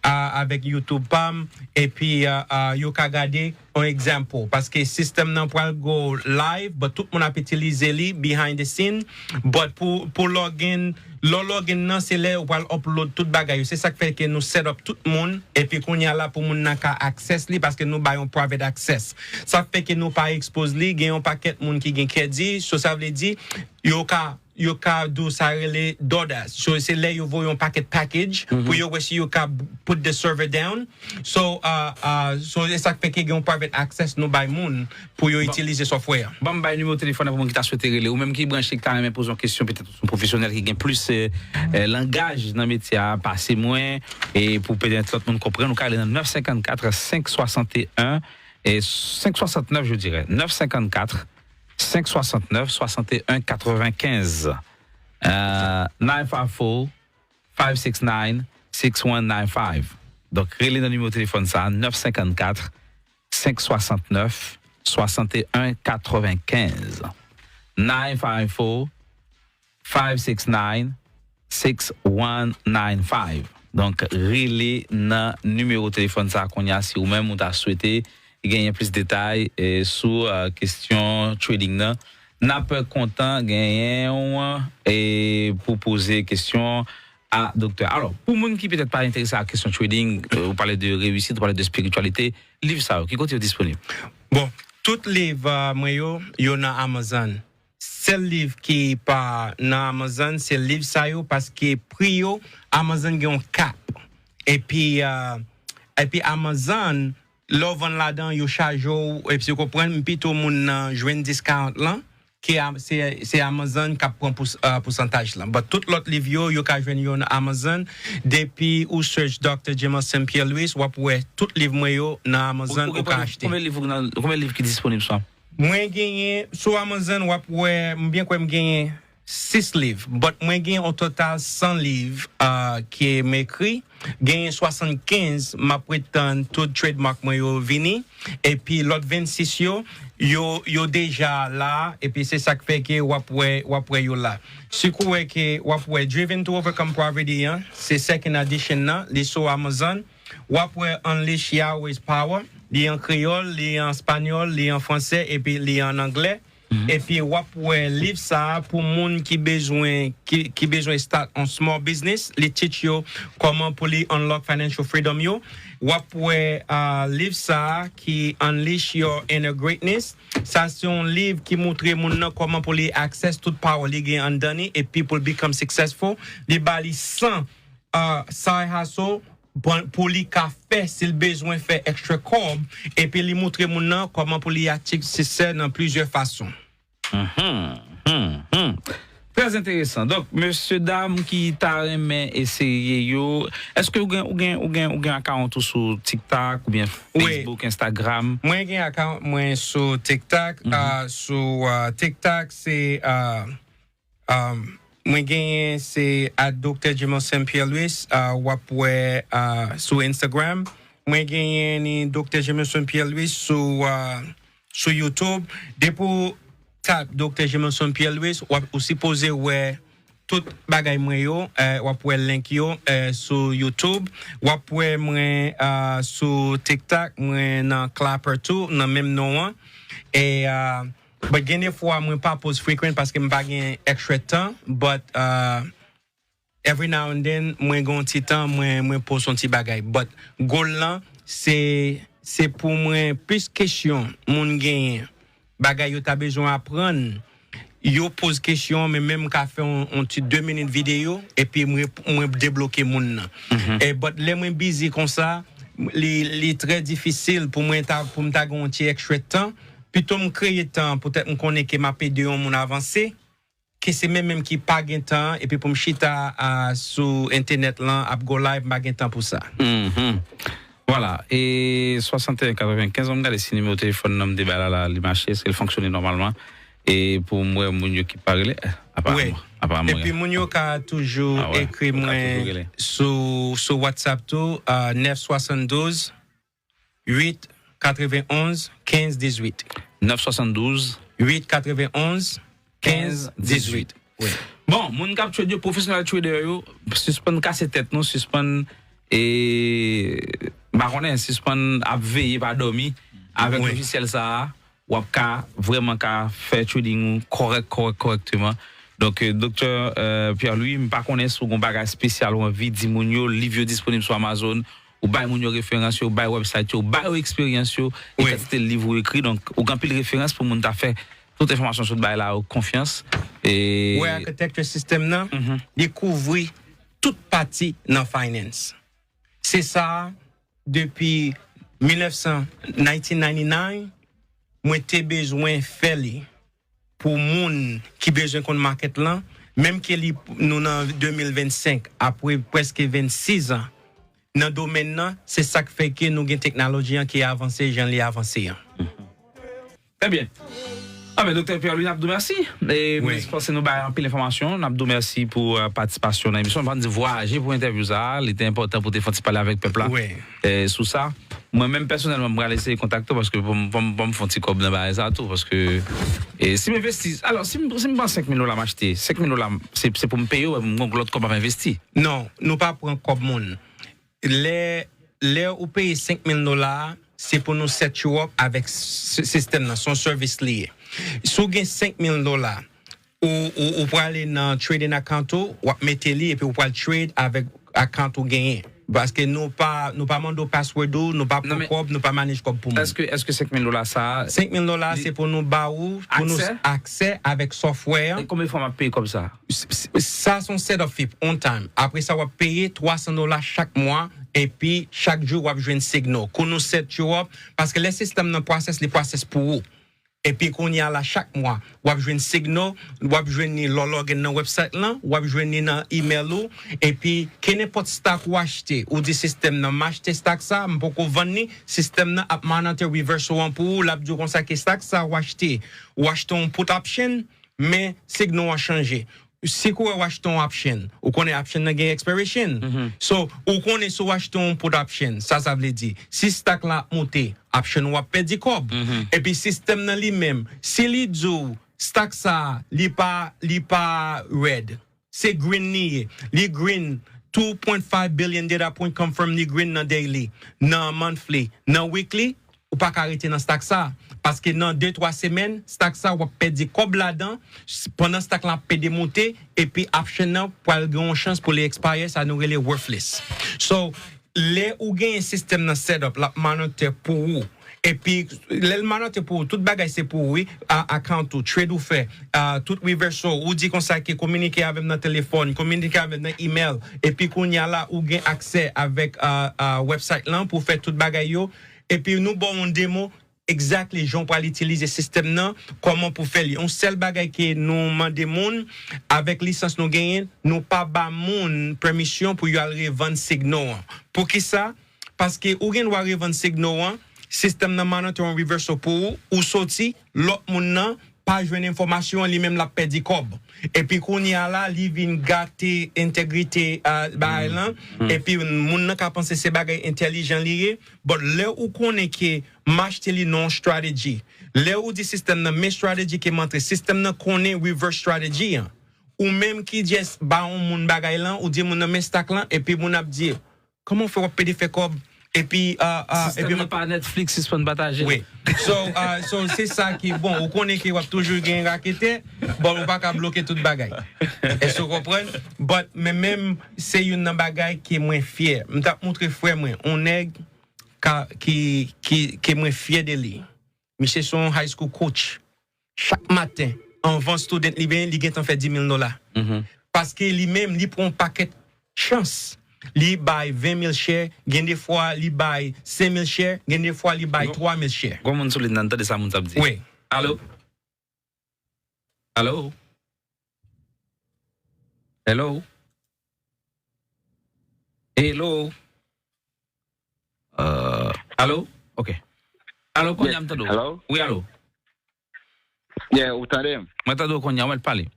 ah, avèk YouTube pa m, epi, ah, ah, yo ka gade, yon example, paske sistèm nan pral go live, but tout moun ap itilize li behind the scene, but pou, pou login, lè w login nan, se lè ou pral upload tout bagay yo. Se sa k fè ke nou set up tout moun, epi kounye a la pou moun nan ka access li, paske nou ba yon private access. Sa k fè ke nou pa expose li, gen yon pakèt moun ki gen kè di, so sa vle di, yo ka yo ka di w sa rele DoorDash. So, se lè yo voye yon pakèt package pou yo wè si yo ka put the server down. So, uh, uh, so, e sa k fè ke gen yon private access nou bay moun pou yo itilize software an. Ban m bay nimewo telefòn nan pou moun ki ta swete rele. Ou menm ki branche, ki ta renmen poze yon kesyon, petèt ou se yon pwofesyonèl ki gen plis, eh, eh, langaj nan metye a pase mwen, e pou petèt lòt moun konprann, ou ka rele nan nèf senkannkat senk swasanteyen, e senk swasantnèf, je dirais. Nèf senkannkat senk swasanteyen, swasanteyen katrevenkenz. Euh, nine five four, five six nine, six one nine five. Donk, rele nan nimewo telefòn sa a, nèf senkannkat senk swasanteyen, swasanteyen katrevenkenz. Nine five four, five six nine, six one nine five. Donk, rele nan nimewo telefòn sa a kounye a si ou menm ou ta swete genyen plis detay, eh, sou, eh, kesyon trading nan. N ap kontan genyen w, eh, pou poze kesyon a doktè. Alò, pou moun ki petèt pa enterese a kesyon trading, eh, ou pale de reyisit, ou pale de espirityalite, liv sa yo, ki kote yo disponib? Bon, tout liv, eh, mwen yo, yo nan Amazon. Sèl liv ki pa nan Amazon, se liv sa yo, paske pri yo, Amazon gen yon cap. Epi, eh, epi Amazon, lè w vann ladan, yo chaje w, epi si w konprann, m pito moun nan jwenn discount lan, ke se Amazon k ap pran pousantaj lan. But tout lòt liv yo, yo ka jwenn yo nan Amazon. Depi ou search Dr Jamelson Pierre Louis, w ap wè tout liv mwen yo nan Amazon ou ka achte. Konbyen liv ki disponib sou Amazon? Mwen genyen, sou Amazon, w ap wè, m byen kwè m genyen sis liv, but mwen gen yon total san liv ke m ekri. Genyen swasannkenz, m ap ret tann tout trademark mwen yo vini. Epi lòt vennsis yo, yo, yo deja la, epi se sa k fè ke w ap wè, w ap wè yo la. Si w wè ke w ap wè Driven to Overcome Poverty an, se second edition nan, li sou Amazon. W ap wè Unleash Yahweh's Power, li an kreyòl, li an espanyòl, li an fransè, epi li an anglè. Epi w ap wè liv sa a pou moun ki bezwen ki, ki bezwen start on small business, li teach yo kòman pou li unlock financial freedom yo. W ap wè uh, liv sa a ki Unleash Your Inner Greatness. Sa se yon liv ki moutre moun nan kòman pou li access tout power li gen anndan li epi pou l become successful. Li ba li san uh, side hustle pou li ka fè si l bezwen fè extra kòb, epi li moutre moun nan kòman pou li achieve success nan plizyè fason. Trè enteresan. Donk, mesye dam ki ta renmen eseye yo, èske ou gen ou gen ou gen ou gen account ou sou TikTok oubyen Facebook, Instagram? Mwen gen account mwen sou TikTok, uh, sou uh, TikTok se uh, Um, mwen genyen se at Dr Jamelson Pierre Louis, uh, w ap wè uh, sou Instagram. Mwen genyen ni Dr Jamelson Pierre Louis sou, uh, sou YouTube. Depi w tap Dr Jamelson Pierre Louis, w ap ou sipoze wè tout bagay mwen yo, uh, w ap wè link yo uh, sou YouTube. W ap wè mwen uh, sou TikTok, mwen nan Clapper tou, nan menm non an. E uh, But gen de fwa mwen pa post frequent paske m pa gen extra tan, but uh, every now and then mwen gen yon ti tan mwen mwen post yon ti bagay. But goal lan se se pou mwen plis kesyon moun genyen, bagay yo ta bezwen aprann, yo poze kesyon men menm m ka fè yon, yon ti de minit videyo epi mwen mwen debloke moun nan. Mm -hmm. E but lè mwen busy konsa li li trè difisil pou mwen ta pou m ta gen yon ti extra tan. Pito m kreye tan poutèt m konnen ke m ap ede yon moun avanse, ke se menm menm ki pa gen tan an epi pou m chita a sou entènèt lan ap go live, m pa gen tan pou sa. Vwala, e swasanteyen katrevenkenz, an m gade si nimewo telefòn nan m te bay la la li mache, èske l fonksyone nòmalman? E pou m wè moun yo ki pa rele, aparamman. Aparamman. Epi moun yo ka toujou ekri mwen sou sou WhatsApp tou, nèf swasann douz uit katrevenonz kenz dizuit. Nèf swasann douz. Uit katrevenonz kenz dizuit. Wi. Bon, moun k ap trade yo, pwofesyonèl trader yo, sispann kase tèt nou, sispann e m pa konnen, sispann ap veye pa dòmi avèk lojisyèl sa a. W ap ka vrèman ka fè trading ou kòrèk kòrèk kòrèkteman. Donk doktè Pierre Louis, m pa konnen si w gen yon bagay espesyal ou anvi di moun yo, liv yo disponib sou Amazon, ou bay moun yo referans yo, ou bay website yo, ou bay yo eksperyans yo, e kantite liv ou ekri. Donk ou gen anpil referans pou moun ta fè tout enfòmasyon sou bay la yo konfyans. E wè akitèkti sistèm nan, li kouvri tout pati nan finance. Se sa depi mil nèf san, nineteen ninety-nine, mwen te bezwen fè li pou moun ki bezwen konn makèt lan, menm ke li nou nan de mil vennsenk, apre prèske vennsis an nan domèn nan, se sa k fè ke nou gen teknoloji an ki avanse jan li avanse an. Trè byen. Anben, Doktè Pierre Louis, n ap di w mèsi. E m panse nou bay anpil enfòmasyon. N ap di w mèsi pou patisipasyon nan emisyon. N pa di vwayaje pou entèvyou sa a. Li te enpòtan pou te fè yon ti pale avèk pèp la sou sa. Mwen menm pèsonèlman, m pral eseye kontakte w paske pou m pou m pou m fè yon ti kòb nan bagay sa a tou. Paske e, si m envesti, alò, si m si m pran senk mil dola m achte, senk mil dola se se pou m peye w, m gen yon lòt kòb m ap envesti. Non, nou pa pran kòb moun. Lè lè ou peye senk mil dola a, se pou nou set you up avèk sistèm nan, se yon sèvis li ye. Si w gen senk mil dola, ou ou ou prale nan trading account ou, w ap mete li epi ou pral trade avèk account ou genyen. Paske nou pa nou pa mande w password ou, nou pa pran kòb, nou pa manage kòb pou moun. Èske èske senk mil dola sa a? Senk mil dola se pou nou ba ou pou nou aksè avèk software an. E konbyen fwa m ap peye kòb sa a? Sa se yon set up fee one time. Apre sa w ap peye twa san dola chak mwa. Epi chak jou w ap jwenn signal. Kou nou set you up, paske lè sistèm nan process, li process pou ou. Epi kounye a la, chak mwa, w ap jwenn signal, w ap jwenn li lè w log in nan website lan, w ap jwenn li nan email ou. Epi, kenenpòt stock ou achte, ou di sistèm nan, "M achte stock sa, m poko vann li," sistèm nan ap monitor reversal an pou ou, l ap di w konsa ke stock sa ou achte, ou achte yon put option, men signal an chanje. Si kouwè w achte yon option, ou konnen option nan gen expiration. So, ou konnen si w achte yon put option, sa sa vle di, si stock la ap monte, option ou ap pèdi kòb. Epi sistèm nan li menm, si li di w stock sa, li pa, li pa red, se green li ye. Li green, two point five billion data point confirm li green nan daily, nan monthly, nan weekly, ou pa ka rete nan stock sa. Paske nan de twa semèn, stock sa w ap pèdi kòb ladan, s- pandan stock la ap pede monte, epi option nan pral gen yon chans pou li expire, sa nou rele worthless. So, lè ou genyen sistèm nan set up, l ap monitor pou ou. Epi, lè l monitor pou ou, tout bagay se pou ou, wi. A, account ou, trade ou fè, a, tout reversal, ou di konsa ke kominike avè m nan telefòn, kominike avè m nan email, epi kounye a la, ou gen aksè avèk, a, a, website lan pou fè tout bagay yo. Epi nou ba w yon demo exactly jan w pral itilize sistèm nan, kòman pou fè li. Yon sèl bagay ke nou mande moun, avèk lisans nou genyen, nou pa ba moun pèmisyon pou yo al revann signal an. Poukisa? Paske ou gen dwa revann signal an, sistèm nan monitor yon reversal pou ou, ou soti, lòt moun nan pa jwenn enfòmasyon an, li menm l ap pèdi kòb. Epi kounye a la, li vin gate entegrite, a, bagay lan. Epi moun nan ka panse se bagay entèlijan li ye, but lè ou konnen ke m achte li nan yon strategy, lè ou di sistèm nan, "Men strategy ke m antre," sistèm nan konnen reverse strategy an. Ou menm ki just ba yon moun bagay lan, ou di moun nan, "Men stock lan," epi moun ap di, "Kòman w fè w ap pede fè kòb?" Epi, a, a, epi Sistèm nan pa Netflix, sispann pataje l. Wi. So, a, so se sa ki, bon, ou konnen ke w ap toujou gen raketè, bon, ou pa ka bloke tout bagay. Èske w konprann? But, men menm, se youn nan bagay ke mwen fyè. M t ap montre frè mwen, yon nèg ka, ki, ki, ke mwen fyè de li. Misye se yon high school coach. Chak maten, anvan student li benyen, li gentan fè dis mil dola. Paske li menm, li pran yon pakèt chans. Li bay ven mil share, gen de fwa li bay senk mil share, gen de fwa li bay twa mil share. Gon moun sou liy nan, tande sa moun sa ap di. Wi. Alo? Alo? Hello? Hello? Euh, alo? Ok. Alo, kounye a m tande w. Hello? Wi, alo. Yeah, ou tande m? Mwen tande w kounye a, w mèt pale.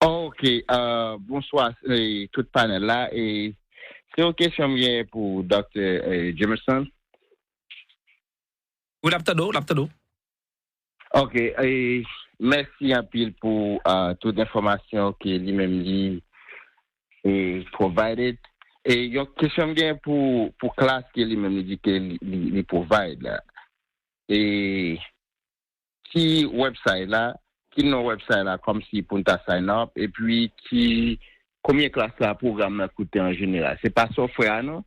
Oh, ok. Euh, bonswa, eh, tout panèl la. E se yon kesyon m gen pou Doktè, eh, Jamerson. Wi, l ap tande w, l ap tande w. Ok, e mèsi anpil pou, ah, tout enfòmasyon ke li menm li, e, provided. E yon kesyon m gen pou, pou klas ke li menm li di ke li, li, li provide la. E ki website la, ki non website la, kòmsi pou n ta sign up, epi ki, konbyen klas la, pwogram nan koute an jeneral? Se pa software a non,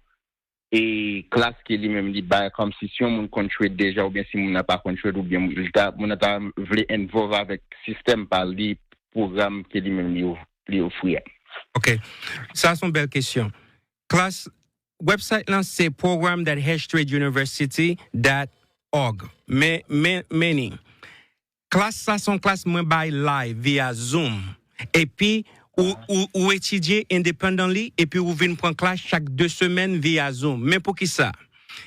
e klas ke li menm li bay, kòmsi si yon moun konn trade deja, oubyen si moun nan pa konn trade, oubyen li ta, moun nan ta vle involve avèk sistèm pa li, pwogram ke li menm li, of- li ofri a. Ok. Sa se yon bèl kesyon. Klas, website lan se program that heshtreaduniversity dot org. Men, men, meaning, klas sa se yon klas mwen bay live via Zoom. Epi, ou, ou, ou etidye independently, epi ou vin pran klas chak de semèn via Zoom. Men poukisa?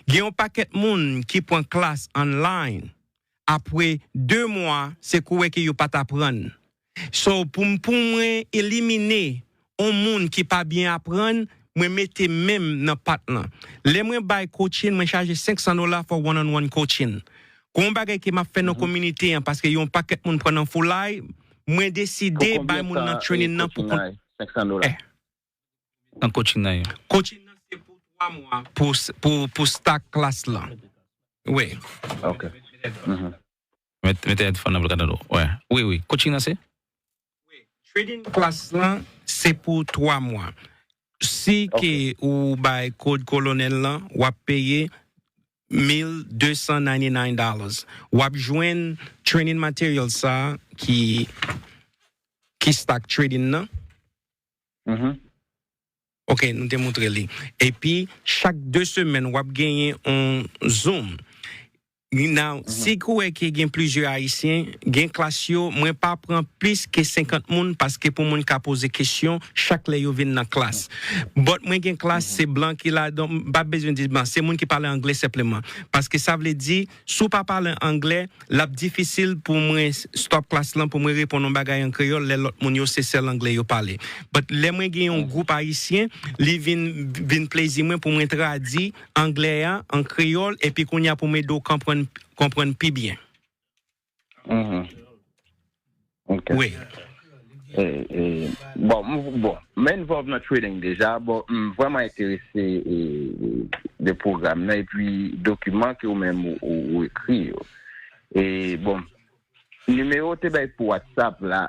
Gen yon pakèt moun ki pran klas online, apre de mwa, se kouwè ke yo pa t aprann. So, pou m, pou mwen elimine yon moun ki pa byen aprann, mwen mete men m nan pat lan. Lè mwen bay coaching, mwen chaje senk san dola for one on one coaching. Gon bagay ke m ap fè nan kominote an, paske yon pakèt moun pran nan foulay, mwen deside bay moun nan training nan pou coaching nan. Senk san dola. Eh. Nan coaching nan ye. Coaching nan se pou twa mwa, pou, pou, pou stack class lan. Wi. Ok. Mhm. Met, mete headphone nan pou l ka tande w. Wi, wi. Coaching nan se? Wi. Trading class lan, se pou twa mwa. Si ke ou bay kòd kolonèl lan, w ap peye mil de san ninety nine dollars. W ap jwenn training material sa ki, ki stack trading nan. Mhm. Ok, nou te montre li. Epi, chak de semèn, w ap genyen yon Zoom. Now, si ou wè ke gen plizyè Ayisyen, gen klas yo, mwen pa pran plis ke senkant moun, paske pou moun ka poze kesyon chak lè yo vin nan klas. But mwen gen klas, se blan ki la, donk m pa bezwen di blan, se moun ki pale anglè senpleman. Paske sa vle di, si w pa pale anglè, l ap difisil pou mwen stop klas lan, pou mwen reponn yon bagay an kreyòl, lè lòt moun yo se sèl anglè yo pale. But lè mwen gen yon gwoup ayisyen, li vin, vin plezi mwen pou mwen tradui anglè a an kreyòl, epi kounye a pou m ede w konprann, konprann pi byen. Mhm. Ok. Wi. E, e, bon, m, bon, m envolve nan trading deja, bon, m vrèman enterese e, e, de pwogram nan, epi dokiman ke ou menm ou, ou, ou ekri yo. E, bon, nimewo te bay pou WhatsApp la,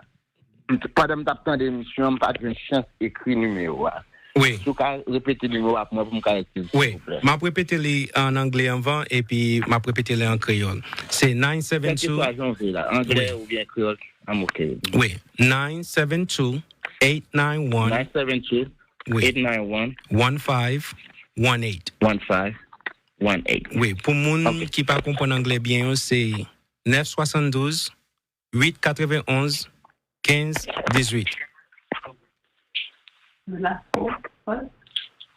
m t- pandan m t ap tande emisyon an, m pa t jwenn chans ekri nimewo a. Wi. Si w ka repete nimewo a pou mwen pou m ka ekri l, Wi. silvouplè. M ap repete li an anglè anvan, epi m ap repete li an kreyòl. Se nine seven two. Kèlkeswa jan w vle la, anglè Wi. oubyen kreyòl, I'm okay. Wi. nine seven two, eight nine one, nine seven two, wi. eight nine one, one five one eight. one five one eight. Wi. Pou moun Ok. ki pa konprann anglè byen yo, se nèf swasann douz, uit katrevenonz, kenz dizuit.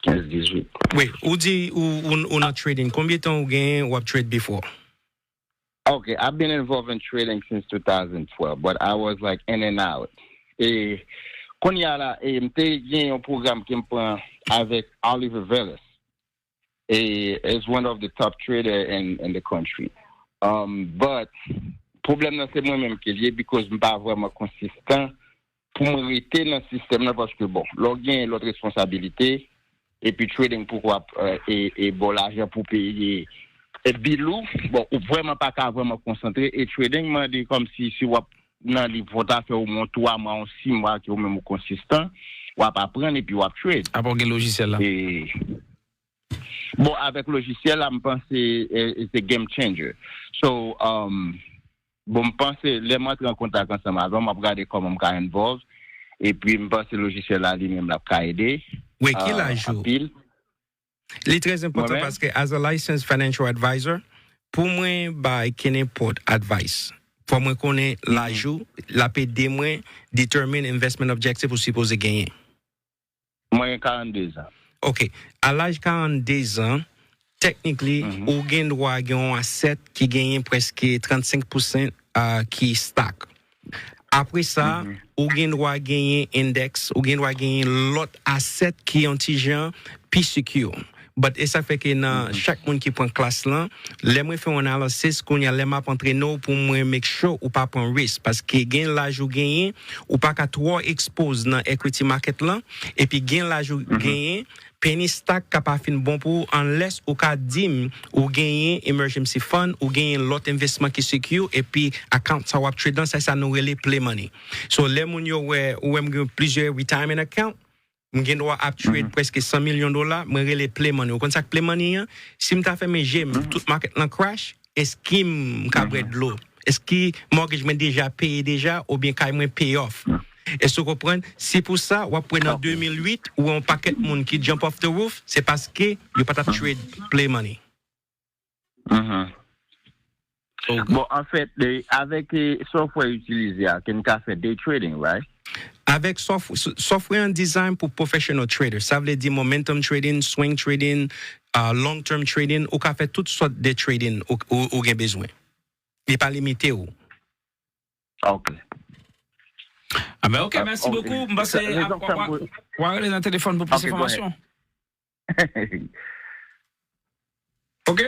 Kenz dizuit. Wi, ou di ou, ou, ou nan trading. Konbyen tan ou gen w ap trade before? Okay, I've been involved in trading since two thousand twelve, but I was like in and out. E kounye a la, e, m te gen yon pwogram ke m pran avèk Oliver Veles. E is one of the top trader in, in the country. Um, but pwoblèm nan se mwen menm ke l ye, because m pa vrèman konsistan pou mwen rete nan sistèm nan, paske bon, lè w gen lòt responsabilite, epi trading pou w ap e, e, e ba w lajan pou peye e bil ou, bon, ou vrèman pa ka vrèman konsantre, e trading mande kòmsi si w ap nan li pou w ta fè omwen twa mwa, yon sis mwa ke ou menm ou konsistan, w ap aprann epi w ap trade. Apa w gen lojisyèl la? E, bon, avèk lojisyèl la, m panse e, e se game changer. So, um, bon, m panse lè m antre an kontak ansanm avè w, m ap gade kòman m ka involve. Epi m panse lojisyèl la li menm l ap ka ede. Wi, ki Ah, laj ou? Anpil. Li trè enpòtan Mwen menm? Paske as a licensed financial advisor, pou mwen bay kenenpòt advice, fò mwen konnen laj ou, l ap ede mwen determine investment objective ou sipoze genyen. Mwen gen karannde zan. Ok, a laj karannde zan, technically, ou gen dwa gen yon asset ki genyen prèske trannsenk pousan a ki stock. Apre sa, ou gen dwa genyen index, ou gen dwa genyen lòt asset ki yon ti jan pi secure. But e sa k fè ke nan chak moun ki pran klas lan, lè mwen fè yon analysis, kounye a lè m ap antrene w pou mwen make sure ou pa pran risk. Paske gen laj ou genyen, ou pa ka twò expose nan equity market lan, epi gen laj ou genyen, penny stock ka pa fin bon pou ou unless ou ka di m ou genyen emergency fund, ou genyen lòt envestisman ki secure, epi account sa w ap trade lan, se sa nou rele play money. So lè moun yo wè, ou wè m gen plizyè retirement account, m gen dwa ap trade prèske san milyon dola, mwen rele play money. Ou konn sa k play money an? Si m ta fèmen je m, tout market lan crash, èske m ka bwè dlo? Èske mortgage mwen deja peye deja oubyen kay mwen pay off? Èske w konprann? Se pou sa w ap wè nan de mil uit, ou wè yon pakèt moun ki jump off the roof, se paske yo pa t ap trade play money. Bon, anfèt, avèk software itilize a, ke n ka fè day trading, right? Avèk software an design pou professional trader. Sa vle di momentum trading, swing trading, uh, long term trading, ou ka fè tout sòt de trading ou, ou, ou gen bezwen. Li pa limite ou. Ok. Ah ben ok, merci beaucoup. M panse w a rele nan telefòn pou plis enfòmasyon. Ok.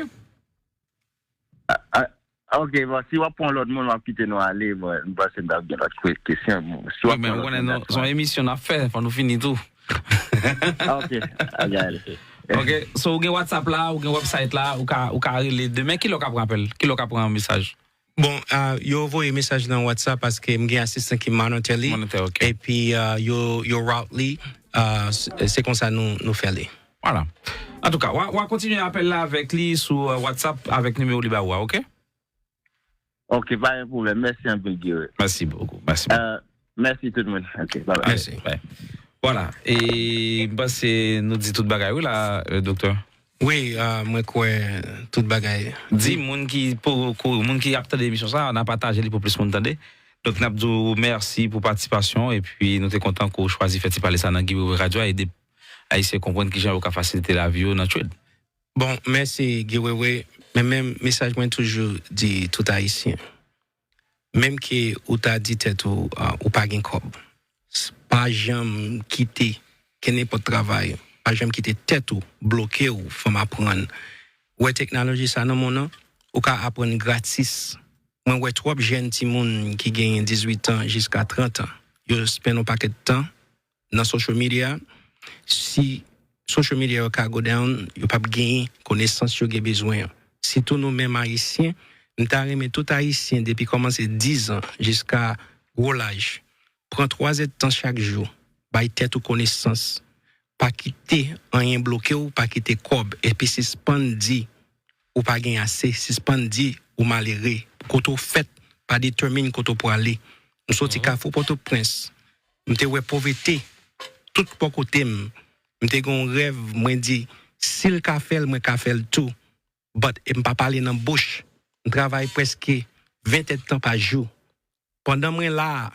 Ok, bon, si w ap pran lòt moun, w ap kite nou ale, bon, m panse m t ap gen lòt kesyon. Si w ap pran lòt moun, se yon emisyon n ap fè, fò nou fini tou. Ok, ok, ale. Ok, so ou gen WhatsApp la, ou gen website la, ou ka, ou ka rele demen. Kilè w ka pran apèl? Kilè w ka pran mesaj? Bon, uh, yo voye mesaj nan WhatsApp paske m gen asistan ki monitor li. Monitor, ok. Epi uh, yo, yo route li, uh, se konsa nou, nou fè li. Voilà. Antouka, w a kontinye apèl la avèk li sou uh, WhatsApp avèk nimewo li ba ou a, ok? Ok, pa gen pwoblèm. Mèsi anpil, Guerrier. Mèsi bokou. Mèsi bokou. Mèsi tout moun. Ok, bye bye. Mèsi. Voilà. E m panse nou di tout bagay wi la, doktè. Wi, ah, mwen kwè tout bagay. Di moun ki pou kou- moun ki ap tande emisyon sa, n a pataje li pou plis moun tande. Donk n ap di w mèsi pou patisipasyon epi nou te kontan ke w chwazi fè ti pale sa nan Guy Wewe Radio a, ede Ayisyen konprann kijan yo ka fasilite lavi yo nan trade. Bon, mèsi Guy Wewe. Men menm mesaj mwen toujou di tout Ayisyen. Menm ke ou ta di tèt ou, ah, ou pa gen kòb. S- Pa janm kite, kenenpòt travay, pa janm kite tèt ou bloke w, fò m aprann. Ou wè teknoloji sa nan mond nan, ou ka aprann gratis. Mwen wè twòp jèn timoun ki genyen dizuit an jiska trant an. Yo spend yon pakèt tan nan social media. Si social media yo ka go down, yo p ap genyen konesans yo gen bezwen an. Sitou nou menm Ayisyen, m ta renmen tout Ayisyen depi kòmanse diz an jiska gwo laj, pran twa zèdtan chak jou, bay tèt ou konesans. Pa kite anyen bloke w, pa kite kòb, epi sispann di ou pa gen ase, sispann di ou malere. Kote w fèt pa detèmine kote w prale. M soti Kafou Pòtoprens, m te wè povrete tout bò kote m. M te gen yon rèv, mwen di, si l ka fè l, mwen ka fè l tou. But e m pa pale nan bouch. M travay prèske ven èdtan pa jou. Pandan mwen la a,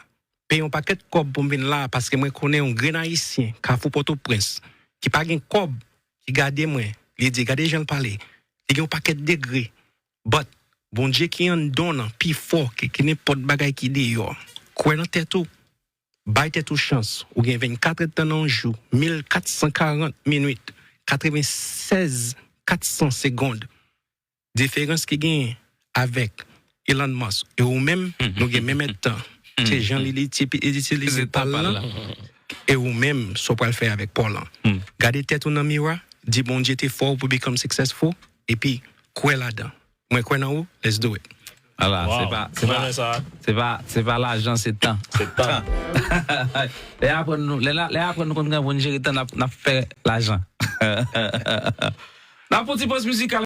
peye yon pakèt kòb pou m vin la a, paske mwen konnen yon grenn Ayisyen, Kafou Pòtoprens, ki pa gen kòb, ki gade mwen, li di, gade jan l pale, li gen yon pakèt degre. But, Bondye ki anndan w nan pi fò ke, ke nenpòt bagay ki deyò. Kwè nan tèt ou, bay tèt ou chans, ou gen vennkat èdtan nan yon jou, mil kat san karant minit, katreven sèz kat san segond. Diferans ki genyen avèk Elon Musk e ou menm, nou gen menm èdtan. Se jan li li ti- li itilize pa l lan, e ou menm, sa w pral fè avèk pa w lan. Gade tèt ou nan miwa, di Bondye te fè w pou become successful, epi kwè ladan. Mwen kwè nan ou, let's do it. Ala, se Wow. pa se Mwen pa renmen sa. se pa se pa lajan, se tan. Se tan. Lè y aprann nou lè la- lè y aprann nou konn gen pou n jere tan, n ap- n ap fè lajan. N ap fè yon ti poz mizikal.